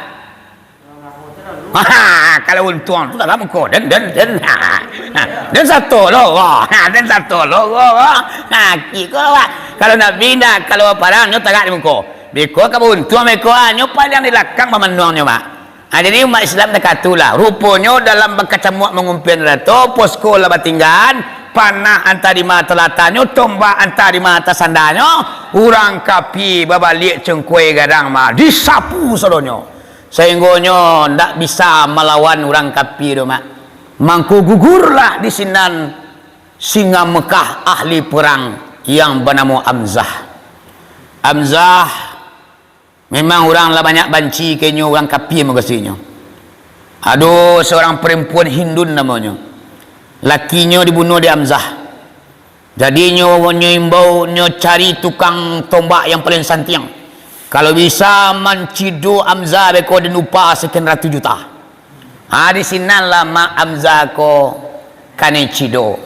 Kalau untuang tu dalam muko, den, den, den. Ha, ha. Den sato lo, wah. Ha, den sato lo, wah, wah. Ha, kiko, wah. Kalau Nabi ndak, kalau parang nyo tagak di muko. Beko ka bauntuang beko, ah, nyo paliang di lakang mamanuangnyo, mak. Ha, jadi umaik Islam takatulah. Ruponyo dalam bakacamuak mangumpuian arato, posko lah batinggaan, panah antah di ma talataknyo, tombak antah di ma tasandanyo, urang kapia babaliak cungkuai gadang mah, disapu sadonyo. Sainggonyo ndak bisa malawan urang kapia tu, mak. Mangko gugurlah di sinan singa Mekah ahli perang yang banamo Hamzah. Hamzah memang urang lah banyak banci ka inyo, urang kapia mukasuiknyo. Ado seorang perempuan Hindun namonyo. Lakinyo dibunuah dek Hamzah. Jadi nyo, nyo imbau, nyo cari tukang tombak yang paling santiang. Kalau bisa mancido Hamzah beko den upah sekian ratus juta. Ha, di sinan lah mak Hamzah ko kanai cido.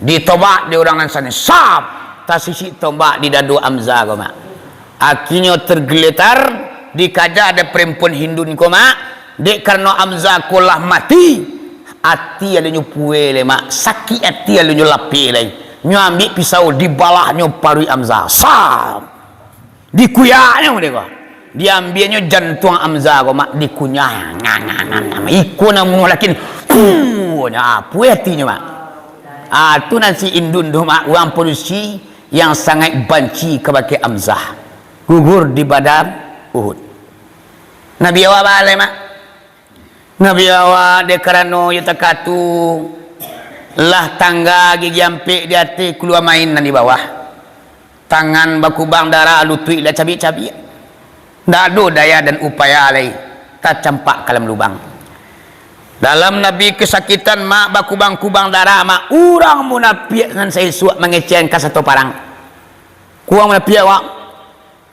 Ditobak dek urang nan sanan. Sap! Tasisik tombak di dado Hamzah ko, mak. Akhirnyo tergeletar, dikaja dek perempuan Hindun ko, mak. Dek karano Hamzah ko lah mati, ati alun nyo pueh lai, mak. Sakik ati alun nyo lapeh lai. Nyo ambiak pisau, dibalahnyo paruik Hamzah. Sap! Dikuyaknyo dek ko. Diambiaknyo jantuang Hamzah ko, mak, dikunyah. Nga, nga, nga, nga. Iko nan bunuah lakin. Puh, nah, pueh atinyo, mak. Ah, tu nan si Hindun tu, mak, urang padusi yang sangaik banci kabake Hamzah. Gugur di Badar Uhud. Nabi awak baa lai, mak? Nabi awak, dek karano iyo takatu, lah tangga gigi ampek di ateh, kalua main nan di bawah. Tangan bakubang darah, lutuik lah cabiak-cabiak. Ndak ado daya dan upaya lai, tacampak ka dalam lubang. Dalam Nabi kasakitan, mak, bakubang-kubang darah, mak, urang munapiak nan saisuak mangecek ka sato parang. Kuang munapiak, wak.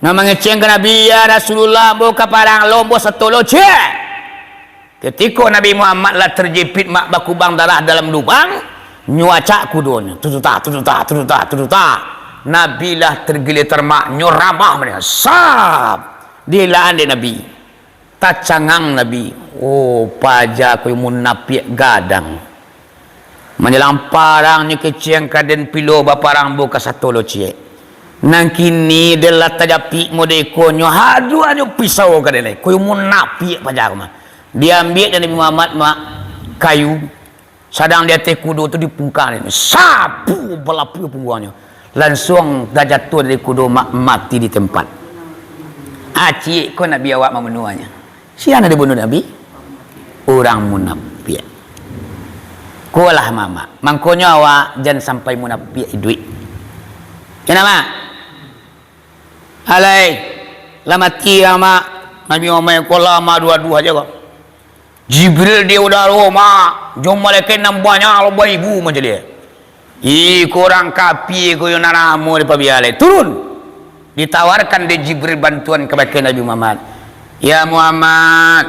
Nan mangecek ka Nabi, "Ya Rasulullah, ambo ka parang lo, ambo sato lo, cek!" Katiko Nabi Muhammad lah tarjepit, mak, bakubang darah dalam lubang, nyo acak kudonyo, tututa, tututa, tututa, tututa. Nabi lah targeletar, mak, nyo ramah malihat. Sap! Dielakan dek Nabi. Tacangang Nabi. Oh, paja ko munapiak gadang. Manjalang parang nyo kecek ka den pilo, baparang ambo ka sato lo ciek. Nan kini den lah tajapik mode ko nyo, haduah nyo pisau ka den lai. Koyo munapiak paja ko mah. Diambiak dek Nabi Muhammad, mak, kayu. Sadang di ateh kudo tu dipungka den. Sapu balapua pungguangnyo. Lansuang tajatuah dari kudo, mak, mati di tempat. Acik ko Nabi awak mambunuahnyo. Sia nan dibunuah Nabi? Urang munapiak. Ko lah, mamak. Mangkonyo awak jan sampai munapiak iduik. Kenapa? Alai, lah mati, mak. Nabi Muhammad ko lah, mak, duo-duo aja ko. Jibril di udaro, mak, jo malaikat nan banyak lo baibu mancaliak. Iko urang kapia ko yo nan namo dipabia lai. Turun! Ditawarkan dek Jibril bantuan kabake Nabi Muhammad. "Ya Muhammad,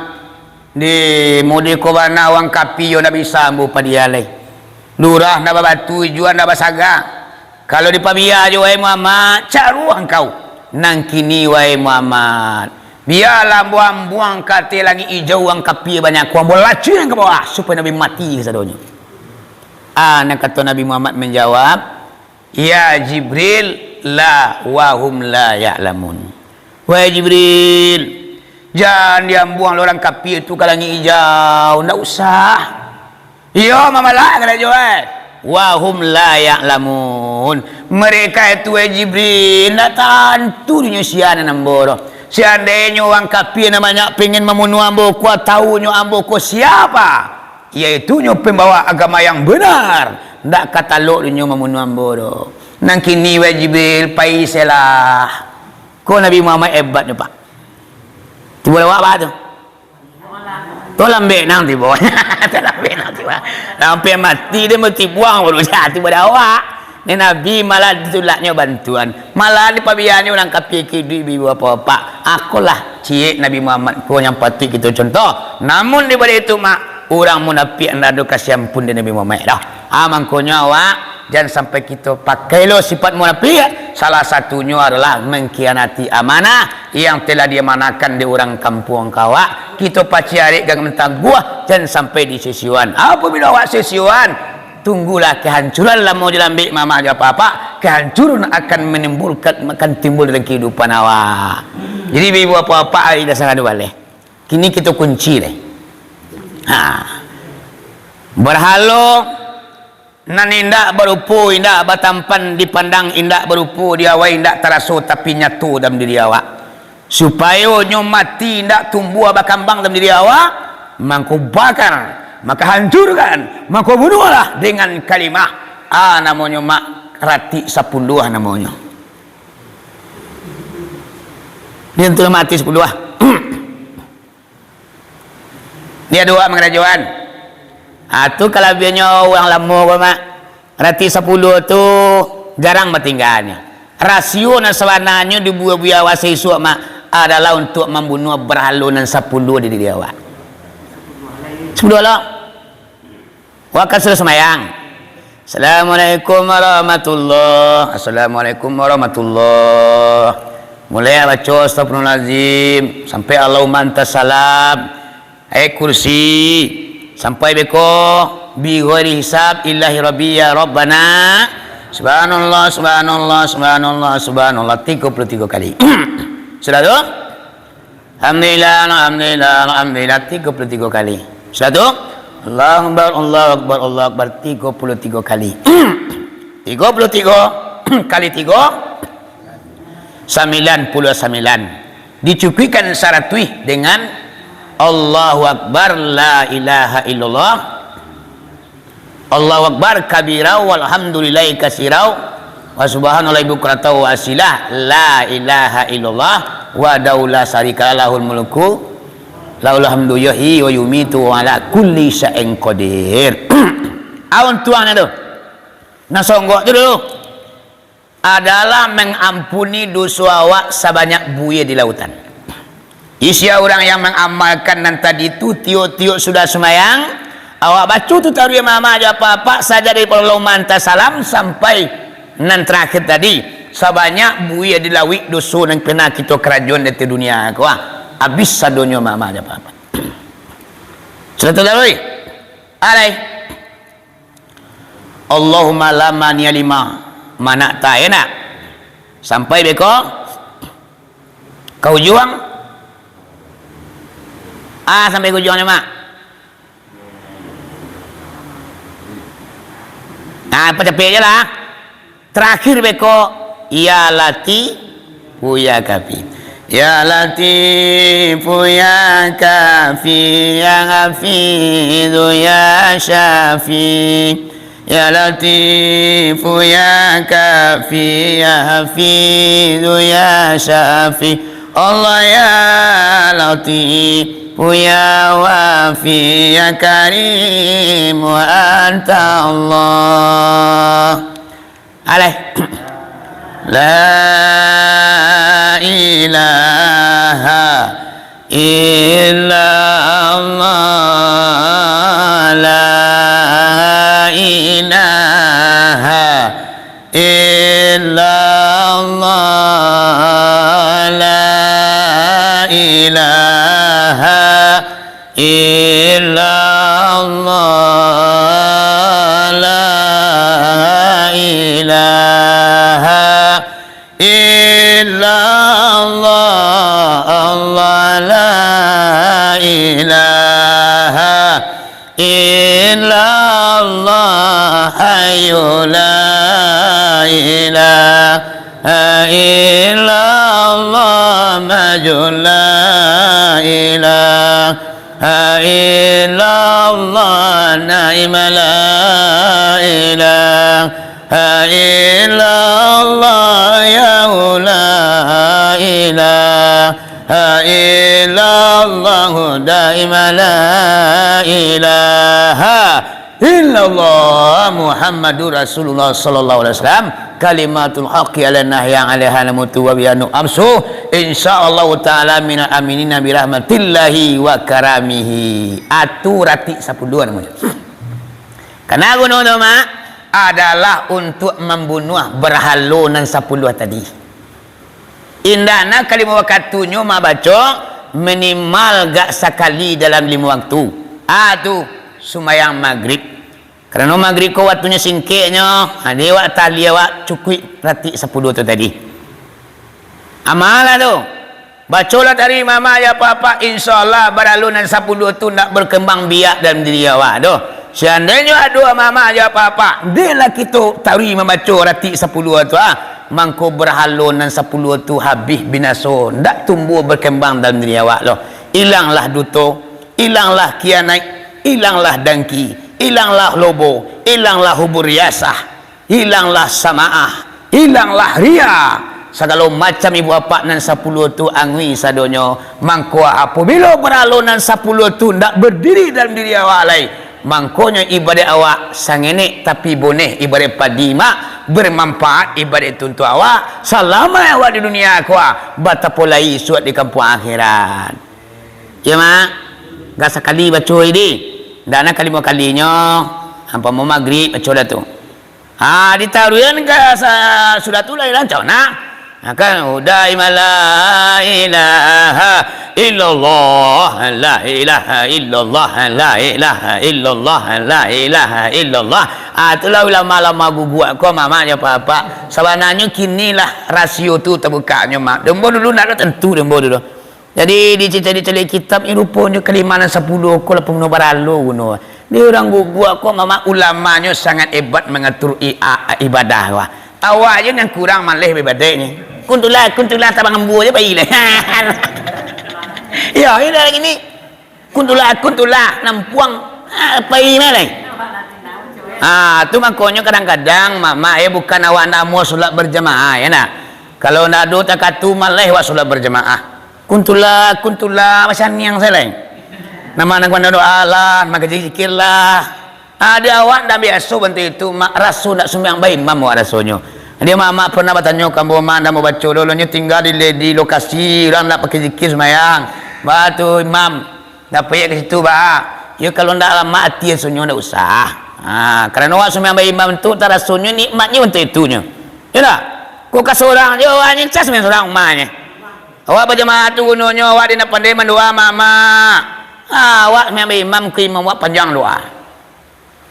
di mode ko bana urang kapia yo ndak bisa ambo pabia lai. Lurah ndak babatu, ijua ndak basaga. Kalau dipabia jo, wahai Muhammad, caruah angkau. Nan kini, wahai Muhammad, bialah ambo ambuang ka ateh langik ijau urang kapia banyak ko, ambo lacuikan ka bawah, supayo Nabi mati kasadonyo." Ah, nan kato Nabi Muhammad manjawab, "Ya Jibril, la, wa hum la ya'lamun." Wahai Jibril, jan diambuang lo urang kapia tu ka langik ijau, ndak usah. Iyo, mamalak karajo, eh. "Wa hum la ya'lamun." Mereka itu, wahai Jibril, ndak tantu dinyo sia nan ambo tu. Seandainyo urang kapia nan banyak pengen mambunuah ambo ko, taunyo ambo ko siapa, yaitunyo pambawa agama yang benar, ndak ka talok dinyo mambunuah ambo tu. Nan kini, wahai Jibril, pai selah. Ko Nabi Muhammad hebatnyo, Pak. Tibo awak, Pak, tu. Tu lambek nan tibo. Tu lambek nan tibo. Sampai mati dia mesti buang baru tibo awak. Ni Nabi malah ditulaknyo bantuan. Malah dipabianyo urang kapia kiduik ibu bapak-bapak. Akolah ciek Nabi Muhammad ko yang patuik kito contoh. Namun dibalik itu, mak, urang munafik ndak ado kasih ampun di Nabi Muhammad dah. Ah, mangkonyo awak, jan sampai kito pakai lo sifat munafik. Salah satunyo adalah mengkhianati amanah yang telah diamanahkan di urang kampuang ka awak. Kito paciarik gangan taguah, jan sampai disisiuan. Apabila awak sisiuan, tunggulah kehancuran, lamo jo lambek, mama jo apak-apak, kehancuran akan menimbulkan, akan timbul dalam kehidupan awak. Jadi, ibu apak-apak, ari dasar anu baleh. Kini kito kunci deh. Ha. Berhalo nan indak barupo, indak batampan dipandang, indak barupo di awak, indak taraso, tapi nyato dalam diri awak. Supayo nyo mati, indak tumbuah bakambang dalam diri awak, mangko bakar, maka hancurkan, mangko bunuahlah dengan kalimah. Ah, namonyo mak ratik sapuluah namonyo. Dia tu mati sapuluah. Dia dua mangarajoan. Ah, tu kalabiahnyo urang lamo ko, mak. Ratik sapuluah tu jarang batingganyo. Rasio nan sabananyo di buah-buah awak saisuak, mak, adalah untuak mambunuah barhalo nan sapuluah di diri awak. Sapuluah lo. Waktu sudah sembahyang. Assalamualaikum warahmatullah. Assalamualaikum warahmatullah. Mulai baco astagfirullahalazim sampai Allahumma antas salam. Ayat kursi. Sampai beko, "Bi ghairi hisab, ilahi rabbi ya rabbana." Subhanallah, subhanallah, subhanallah, subhanallah, tiga puluh tiga kali. Sudah tu? Alhamdulillah, alhamdulillah, alhamdulillah, tiga puluh tiga kali. Sudah tu? Allahu Akbar, Allahu Akbar, Allahu Akbar, tiga puluh tiga kali. Tiga puluh tiga kali tiga, sembilan puluh sembilan. Dicukuikkan saratuih dengan Allahu Akbar, la ilaha illallah. Allahu Akbar kabira, walhamdulillahi kasira, wa subhanallahi bukratan wa asila, la ilaha illallah, wahdahu la syarika lah, lahul mulku, lahul hamdu yuhyi wa yumitu wa ala kulli syai'in qadir. Aun tuangnyo tu. Nah, songgok tu dulu. Adalah mangampuni doso awak sabanyak buia di lautan. Isi urang yang mangamalkan nan tadi tu, tiok-tiok sudah sumbayang, awak baco tu taruih mama jo apak-apak saja dari Allahumma anta salam sampai nan terakhir tadi, sabanyak buia di lauik doso nan pernah kito karajoan di dunia ko, ah, abih sadonyo mama jo apak-apak. Sudah tu taruih. Alai. Allahumma la mani'a lima mana'ta, ya nak? Sampai beko ka ujuang. Ah, sampai ka ujuang ni, mak. Ah, pacapek je lah. Terakhir beko, ya Lati-, Fu ya Kafi. Ya Latifu ya Kafi, ya Hafizu ya Syafi. Ya Latifu ya Kafi, ya Hafizu ya Syafi. Allah ya Latifu ya Wafi, ya Karimu anta Allah. Alai. La ilaha illallah, la ilaha illallah, la ilaha illallah, la ilaha La ilaha illallah, maju la ilaha illallah, naima la ilaha illallah, ya la ilaha illallah, daima la ilaha illallah Muhammadur Rasulullah sallallahu alaihi wasallam, kalimatul haqqi ala nahya alaiha namutu wa biha nu'amsu, insyaallahu ta'ala minal aminina birahmatillahi wa karamihi. Atu ratik sapuluah namonyo. Kana guno tu, Mak, adalah untuak mambunuah barhalo nan sapuluah tadi. Indakna ka limo wakatunyo mabaco, minimal gak sakali dalam limo waktu. Ah, tu, sumbayang magrib. Karano magrib ko waktunyo singkeknyo, ha, di awak tali awak cukuik ratik sapuluah tu tadi. Amalah tu. Bacolah tadi mamak jo apak-apak, insyaallah baralo nan sapuluah tu ndak berkembang biak dalam diri awak tu. Seandainyo ado mamak jo apak-apak, dek lah kito taruih mambaco ratik sapuluah tu, ah, mangko barhalo nan sapuluah tu habih binaso, ndak tumbuah berkembang dalam diri awak lo. Ilanglah duto, ilanglah kianaik, ilanglah dangki, ilanglah lobo, ilanglah hubur riasah, ilanglah samaah, ilanglah ria. Sagalo macam ibu apak nan sapuluah tu angui sadonyo. Mangko apabilo baralo nan sapuluah tu ndak badiri dalam diri awak lai, mangkonyo ibadat awak sangenek tapi boneh ibadat padi, Mak, bermanfaat ibadat tu untuak awak, salamaik awak di dunia ko, ah, batapo lai isuak di kampuang akhirat. Iyo, Mak. Gak sakali baco idi. Ndak nak kalimo kalinyo. Ampamo magrib baco dah tu. Ha, ditaruihan ka sa-, sudah tu lai rancau nak. Ha, kan, udah ima la ilaha illallah, la ilaha illallah, la ilaha illallah, la ilaha illallah. Ah, itulah ulama-ulama guguak ko, mamak jo apak-apak. Sabananyo kini lah rasio tu tabukaknyo, Mak. Dembo dulu ndak ado tantu dembo dulu. Jadi, dicari-cari kitab ni, ruponyo kalimo nan sapuluah ko lah pambunuah baralo guno. Di urang guguak ko, mamak, ulamanyo sangat hebat mangatur i-, a-, a-, ibadah ko. Awak je nan kurang maleh baibadat ni. Kuntulah, kuntulah, tabang ambo je pai lah. Iyo, iyo dah lagi ni. Kuntulah, kuntulah, nampuang, ah, pai mah lai. Ah, tu mangkonyo kadang-kadang, mamak, eh, bukan awak ndak amuah solat berjamaah, ya ndak? Kalau ndak ado takatu, maleh awak solat berjamaah. Kuntulah, kuntulah, macam niang sajo lai. Nama nan kumando doa lah, maka zikir lah. Ado awak ndak biaso bantuak itu, Mak, raso ndak sumbayang baimam awak rasonyo. Dia mamak pernah batanyo ka ambo, Mak, ndak mau baco doh, nyo tingga di, di lokasi, urang ndak pakai zikir sumbayang. Baa tu, Imam, ndak payah ka situ, baa. Yo, kalau ndak lamak ati rasonyo, ndak usah. Ha, karano awak sumbayang baimam tu, tarasonyo nikmatnyo bantuak itunyo. Yo ndak? Kok ka sorang jo, awak nyo cas sumbayang sorang umahnyo. Awak bajamaah tu gunonyo, awak dek ndak pandai mandoa, Mak, Mak. Ha, awak sumbayang baimam, ka imam awak panjang doa.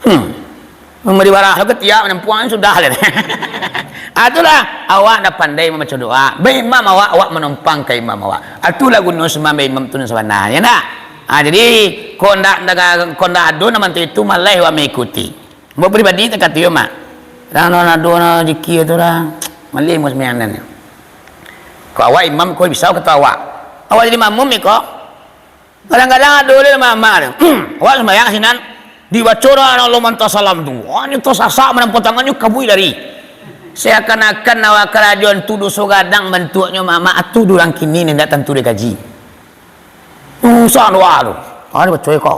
Hmm. Mambari barah lo katiak, manampuang sudah lah. Ah, itulah, awak ndak pandai mambaco doa. Baimam awak, awak manompang ka imam awak. Ah, itulah guno sumbayang baimam tu nan sabananyo, ndak? Ah, jadi, kok ndak, ndak, kok ndak ado nan bantuak itu, maleh awak maikuti. Buat pribadi takatu yo, Mak. Kadang nan ado nan rezeki tu lah, maleh mau sumbayang nan. Kok awak imam, kok bisa kata awak. Awak jadi makmum iko. Kadang-kadang ado leh mamak tu. Awak sumbayang sinan, dibaco doa Allah mantah salam tu. Wah, nyo tasasak manampuang tangannyo, kabuik lari. Seakan-akan awak karajoan tu doso gadang bantuaknyo, mamak, tu urang kini ni ndak tantu dikaji. Susah doa tu. Ah, dibaco kok.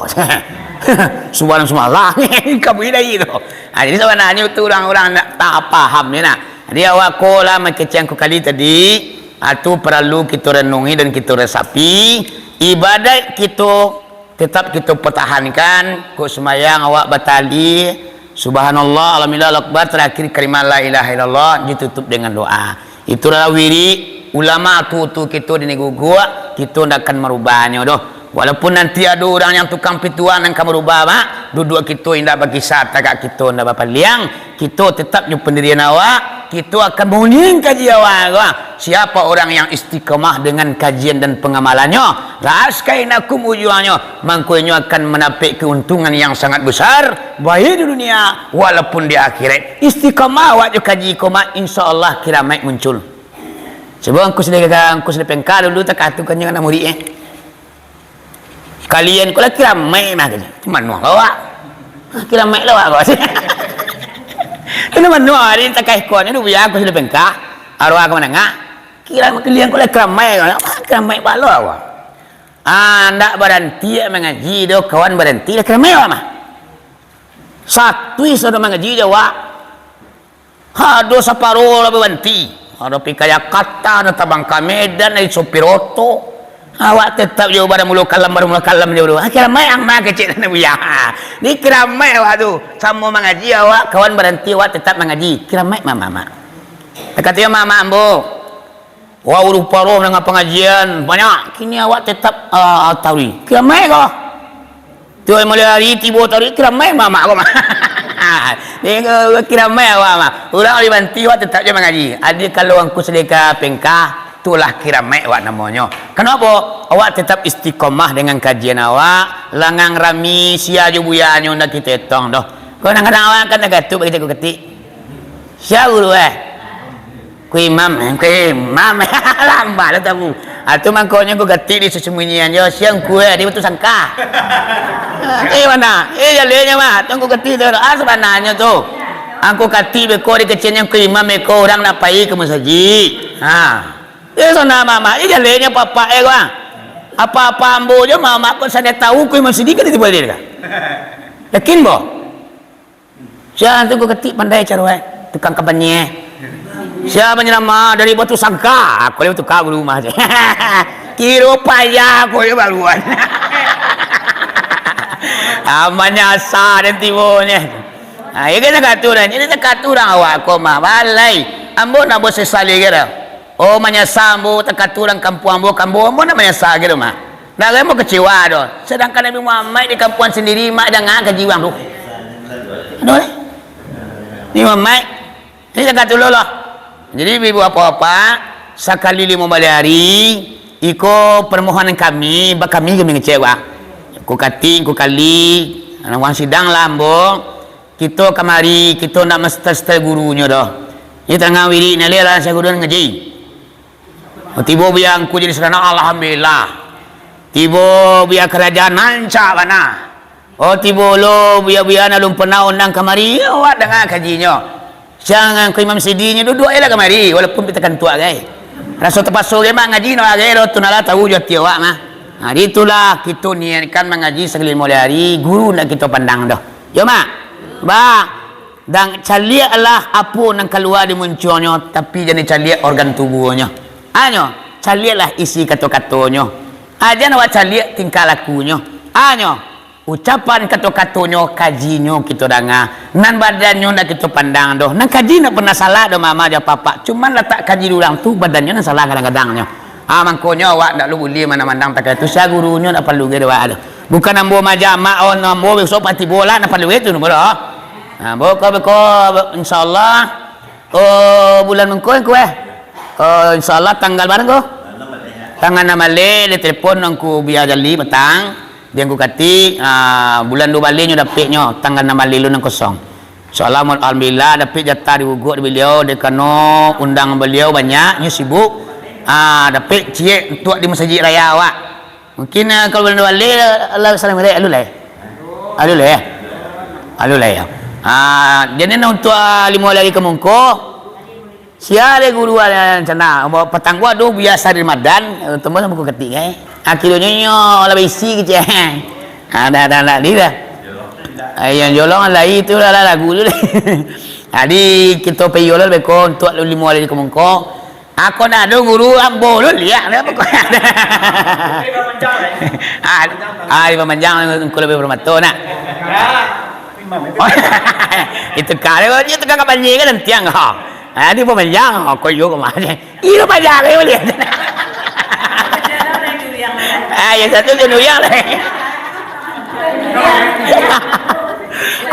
Subahan sumala. Kabuik lari tu. Ha, jadi sabananyo tu urang-urang ndak tak paham ni nah. Jadi awak ko lah makecek ko kali tadi, ah, tu paralu kito renungi dan kito resapi. Ibadat kito tetap kito pertahankan, kok sumbayang awak batali, subhanallah, alhamdulillah, Allahu akbar, terakhir kalimat la ilaha illallah, ditutup dengan doa. Itulah wirid ulama tu, tu kito di Guguak, kito ndak akan marubahnyo doh. Walaupun nanti ado urang yang tukang pituah nan ka marubah, Mak, duduak kito indak bakisah, tagak kito indak bapaliang, kito tetap jo pendirian awak, Kito akan maulang kaji awak ko. Siapa orang yang istiqomah dengan kajian dan pengamalannyo, ras kainakum ujuangnyo, mangko inyo akan mandapek keuntungan yang sangat besar, baik di dunia walaupun di akhirat. Istiqomah awak jo kaji ko mah, insya Allah kiramaik muncul. Cubo angku sila, angku sila pengka dulu takatu kan jangan murid, eh. Kalian ko lah kiramaik mah, kato. Manuang lo awak. Ah, kiramaik lo awak ko. Kena manuang ari takah ikon ni, dubiang ko sudah pengka. Arwah ko mandanga. Kira kalian ko lah kiramaik ko. Ah, kiramaik balo awak. Ah, ndak baranti mangaji doh, kawan baranti lah kiramaik awak mah. Satu iso doh mangaji jo awak. Ado saparo lah baranti. Ado pi ka Jakarta, ado tabang ka Medan, ado sopir oto. Awak tetap jo baramulo kalam, baramulo kalam jo, bro. Ah, kiramaik ang mah kecek nan buya. Ni kiramaik awak tu. Samo mangaji awak, kawan baranti awak tetap mangaji. Kiramaik mama, mak. Takato mama ambo. Wah, rupa roh mandanga pangajian banyak. Kini awak tetap, ah, tarawih. Kiramaik ko. Tu mulai hari tibo tarawih, kiramaik mamak ko mah. Ni ko kiramaik awak mah. Urang di banti awak tetap je mangaji. Adi kalau angku sadeka pengka, tulah kiramaik awak namonyo. Kenapa? Awak tetap istiqomah dengan kajian awak. Langang rami, sia jo buyanyo ndak kito etong doh. Kadang-kadang awak kan tagatuk bagi jago ketik. Sia guru, eh? Ku imam, eh, ku imam. Lambat lah tahu. Ah, tu mangkonyo ku gatik di sasumbunyian jo, siang kue di batu sangka. Ah, eh, mana? Eh, jalenyo mah, tu ku gatik tu. Ah, sabananyo tu. Angku katik beko di kecilnyo ku imam beko urang nak pai ka masajik. Ha. Eh, sana mama, eh, jalenyo papak, eh, gua. Apa-apa ambo jo mama ko sana tahu ku imam sidiki di tiba dia. Yakin, boh? Sia tu ko ketik pandai caro, eh, tukang kampanye. Sia banyalama dari batu sangka, aku lewat tukar bulu rumah je. Kiro payah ko yo baruan. Ah, manyasa dan tiwonye. Ah, iyo kan takatu dah. Jadi takatu urang awak ko mah balai. Ambo nak basesali kiro. Oh, manyasa ambo takatu urang kampuang ambo, kambo ambo nak manyasa kiro mah. Ndak ado kecewa doh. Sedangkan Nabi Muhammad di kampuang sendiri, mak, danga kaji urang tu. Aduh, eh. Nabi Muhammad, ini jaga dulu lah. Jadi, ibu bapak-bapak, sakali limo baleh hari, iko permohonan kami, ba kami, kami ngecek, Bang. Ku kati, ku kali, anak urang sidang lah, ambo. Kito kamari, kito ndak mesti-mesti gurunyo doh. Di tangah wirik ni, lah, saya guru ngaji. Oh, tibo bia angku jadi sarana, alhamdulillah. Tibo bia karajaan rancak bana. Oh, tibo lo bia-bia nan alun pernah undang kamari, awak danga kajinyo. Sia angku imam sidinyo duduak je lah kamari, walaupun pita kantuak gai. Raso tapaso gai mak ngaji, nak gai lo tu nalah tahu jo ati awak mah. Nah, di itulah kito niatkan mangaji sakali limo baleh hari, guru nak kito pandang doh. Yo, Mak? Ba. Dan caliaklah apo nan kalua di muncuangnyo, tapi jan dicaliak organ tubuahnyo. Anyo, caliaklah isi kato-katonyo. A, jan awak caliak tingkah lakunyo. Anyo, ucapan kato-katonyo, kajinyo kito danga. Nan badannyo ndak kito pandang doh. Nan kaji ndak pernah salah doh, mama jo papak. Cuman latak kaji di urang tu, badannyo nan salah kadang-kadangnyo. Ah, mangkonyo awak ndak lo buliah mandang-mandang takah tu. Sia gurunyo ndak paralu gai doh, awak tu. Bukan ambo maja amak, oh, ambo besok pati bola, ndak paralu gai tu, ambo doh. Ah, beko, beko, insyaallah. Oh, bulan mangko, ko, eh. Oh, insyaallah tanggal bara ko? Tanggal anam baleh, ditelepon angku Bia Jali patang. Di angku kati, ah, bulan duo baleh nyo dapeknyo, tanggal anam baleh lu nan kosong. Insyaallah, alhamdulillah, dapek jatah di ugok di baliau, dek karano undang baliau banyak, nyo sibuk. Ah, dapek ciek untuak di masajik raya awak. Mungkin, ah, kalau bulan duo baleh, lah salam rek, alun lai. Alun lai, ya. Alun lai, ya. Ah, jadi, nah, untuak, ah, limo baleh hari ka mangko, sia dek guru, ah, sana, patang ko ado biasa di Ramadan, eh, tembus buku ketik, eh. Akhirnyo nyo lah baisi kecek. Ah, dah, dah, dah, di dah. Ah, yang jolong lai tu lah, lah, lagu tu lah. Jadi, kito pai jolong beko untuak limo baleh ka mangko. Ako ndak ado guru, ambo lu liak, ndak apo ko. Ah, ah, di pamanjang, engko lebih bermato nak. Itu kali, itu kan kapan kan nantiang, ha. Ah, di pamanjang, ako yo kemana? Iyo, paja ko baliak. Ah, yang satu tu nuyang lah.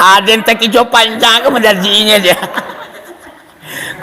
Ada yang tak hijau panjang ke menjanjinya dia.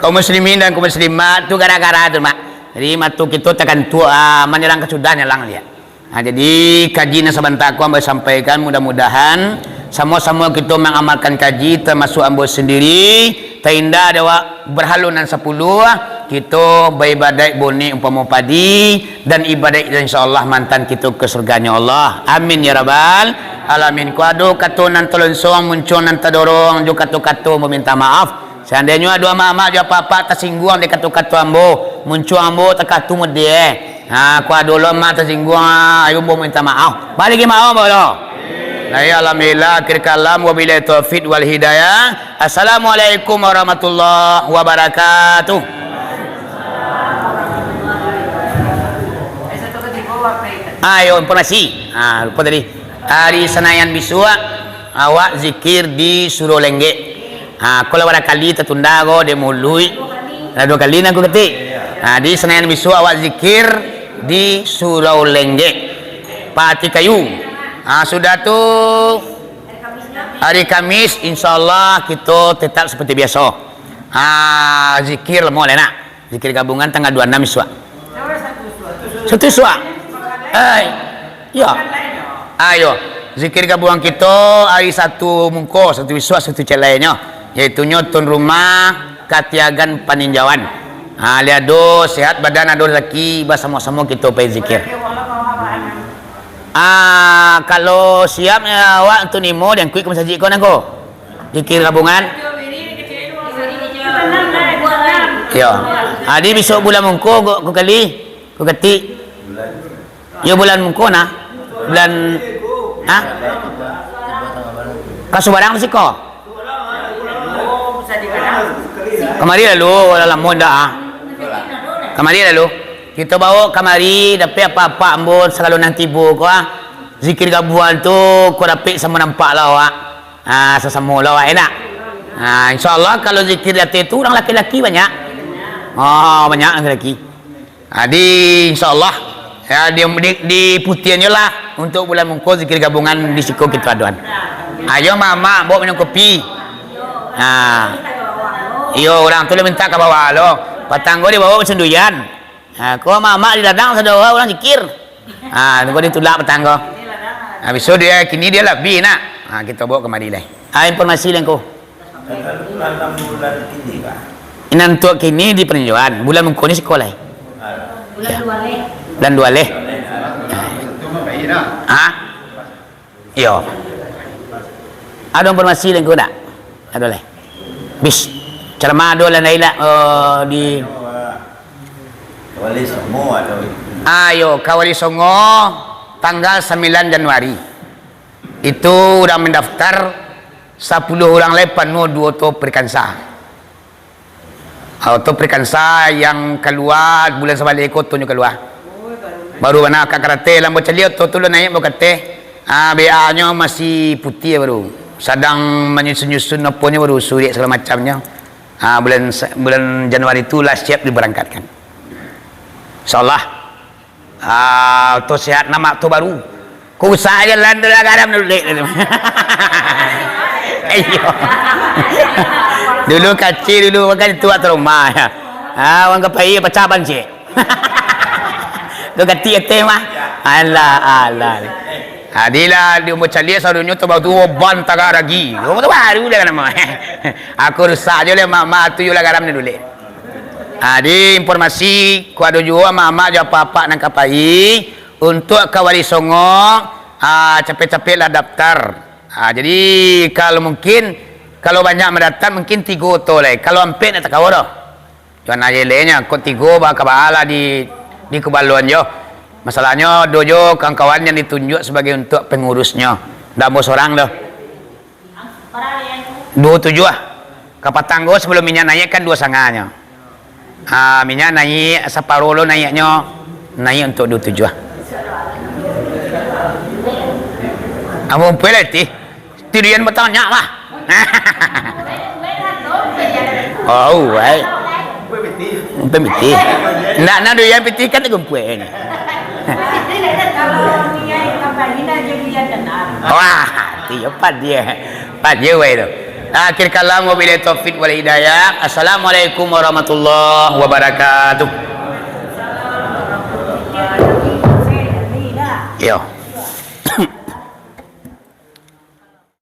Kaum muslimin dan kaum muslimat, tu gara-gara tu, Mak. Jadi, matu kito takantuak, ah, manyerang ka sudah nyalang liak. Ha, jadi, kaji nan sabanta ko ambo sampaikan, mudah-mudahan samo-samo kito mangamalkan kaji, tamasuak ambo sandiri, taindak dek awak bahalo nan sapuluah, kito baibadaik bonek umpamo padi, dan ibadaik insyaallah maantan kito ka surganyo Allah. Amin ya rabbal alamin. Kok ado kato nan talonsong, muncuang nan tadorong, jo kato-kato maminta maaf. Saandainyo ado amak-amak jo apak-apak tasingguang dek kato-kato ambo, muncuang ambo takah tu mudeh. Ha, kok ado lo amak tasingguang, ayo ambo minta maaf. Baliak maaf, ambo lo. Lai, alhamdulillah, akhir kalam, wabillahi taufik wal hidayah. Assalamualaikum warahmatullahi wabarakatuh. Ayo, informasi. Ha, lupa tadi. Hari Senayan bisuak, awak zikir di Surau Lenggek. Ha, kalau barangkali tatunda ko, dek muluik. Lah duo kali nan ku ketik. Ha, di Senayan bisuak awak zikir di Surau Lenggek. Pati Kayu. Ha, sudah tu, hari Kamis, insyaallah kito tetap seperti biaso. Ha, zikir lamo lai nak. Zikir gabungan tanggal dua puluh enam isuak. Satu isuak. Ai. Yo. Ayo. Zikir gabungan kito ari Satu mungko, satu isuak, satu cek lainnyo. Yaitunyo tuan rumah katiagan paninjauan. Ha, lai ado sehat badan, ado rezeki, basamo-samo kito pai zikir. Ah, kalau siap, ya, awak Tuan Imo, diangkuik ka masajik ko nan ko. Zikir gabungan. Yo. Adi bisuak bulan mungko, ko, ko kali, ko ketik. Yo, bulan mungko nah. Bulan, ha? Ka subarang siko. Kamari lalu, lah lamo indak, ah. Kamari lalu. Kito baok kamari, dapek apak-apak ambo sagalo nan tibo ko, ah. Zikir gabungan tu, ko dapek samo nampak lah awak. Ah, sasamo lah awak, enak. Ah, insyaallah kalau zikir di ateh tu urang laki-laki banyak. Oh, banyak laki-laki. Jadi, insyaallah, ya, di, di, diputihan je lah untuk bulan mungko zikir gabungan di siko kito adoan. Ayo, mamak, baok minum kopi. Ha. Iyo, urang tu lah minta ka bawah lo. Patang ko dibaok basanduian. Ha, ko mamak di ladang sado urang zikir. Ha, ko ditulak patang ko. Ha, biso dia, kini dia labiah nak. Ha, kito baok kamari lai. Ha, informasi lai ko. Inan tuak kini di paninjauan, bulan mungko ni siko lai. Bulan dua leh. Bulan dua leh. Ha? Iyo. Ado informasi lai ko dak? Ado lai. Bis. Ceramah ado lai ndak ilak, eh, di Kawali Songo ado. Ayo, Kawali Songo tanggal sambilan Januari. Itu urang mandaftar sapuluah urang lai panuah duo oto Perkansa. Ah, oto Perkansa yang kalua bulan sabaleh ko otonyo kalua. Baru bana ka karateh, lah ambo caliak oto tu lah naiak ambo karateh. Ah, B A-nyo masih putiah baru. Sadang manyusun-nyusun aponyo baru, surek sagalo macamnyo. Ah, bulan sa-, bulan Januari tu lah siap dibarangkatkan. Insyaallah. Ah, oto sehat, nama oto baru. Ko rusak jalan tu lah garam dulu, Lek. Iyo. Dulu kacik dulu kan itu atau rumah. Ah, urang ka pai pacah ban ciek. Ko ganti ateh mah. Alah, alah. Adilah di umur caliak sadonyo tu baru tu ban tagak ragi. Ko tu baru dah nama. Aku rusak je lah mak, mak tu yo lah garam dulu, Lek. Ah, di informasi, ko ado juo amak-amak jo apak-apak nan ka pai, untuak Kawali Songo, ah, capek-capeklah daftar. Ah, jadi, kalau mungkin, kalau banyak mandaftar, mungkin tigo oto lai. Kalau ampek, ndak takawa doh. Jan aja lainnyo, kok tigo, ba-, ka baa lah di, di kubalon jo. Masalahnyo, ado jo kawan-kawan yang ditunjuk sabagai untuak pangurusnyo. Ndak ambo sorang doh. Duo tujuah ah. Kapatang ko sabalum minyak naiak kan duo sangahnyo. Ah, minyak naiak saparo lo naiaknyo, naiak untuak duo tujuah ah. Ambo umpuik lah ti. Ti duyan batanyo lah. Oh, wai. Umpuik pitih. Ndak, ndak duyan pitih kan digumpuik ni. Wah, ti apa dia? Apa dia wai tu? Akhir kalam, wabillahi taufik wal hidayah. Assalamualaikum warahmatullahi wabarakatuh. Yo.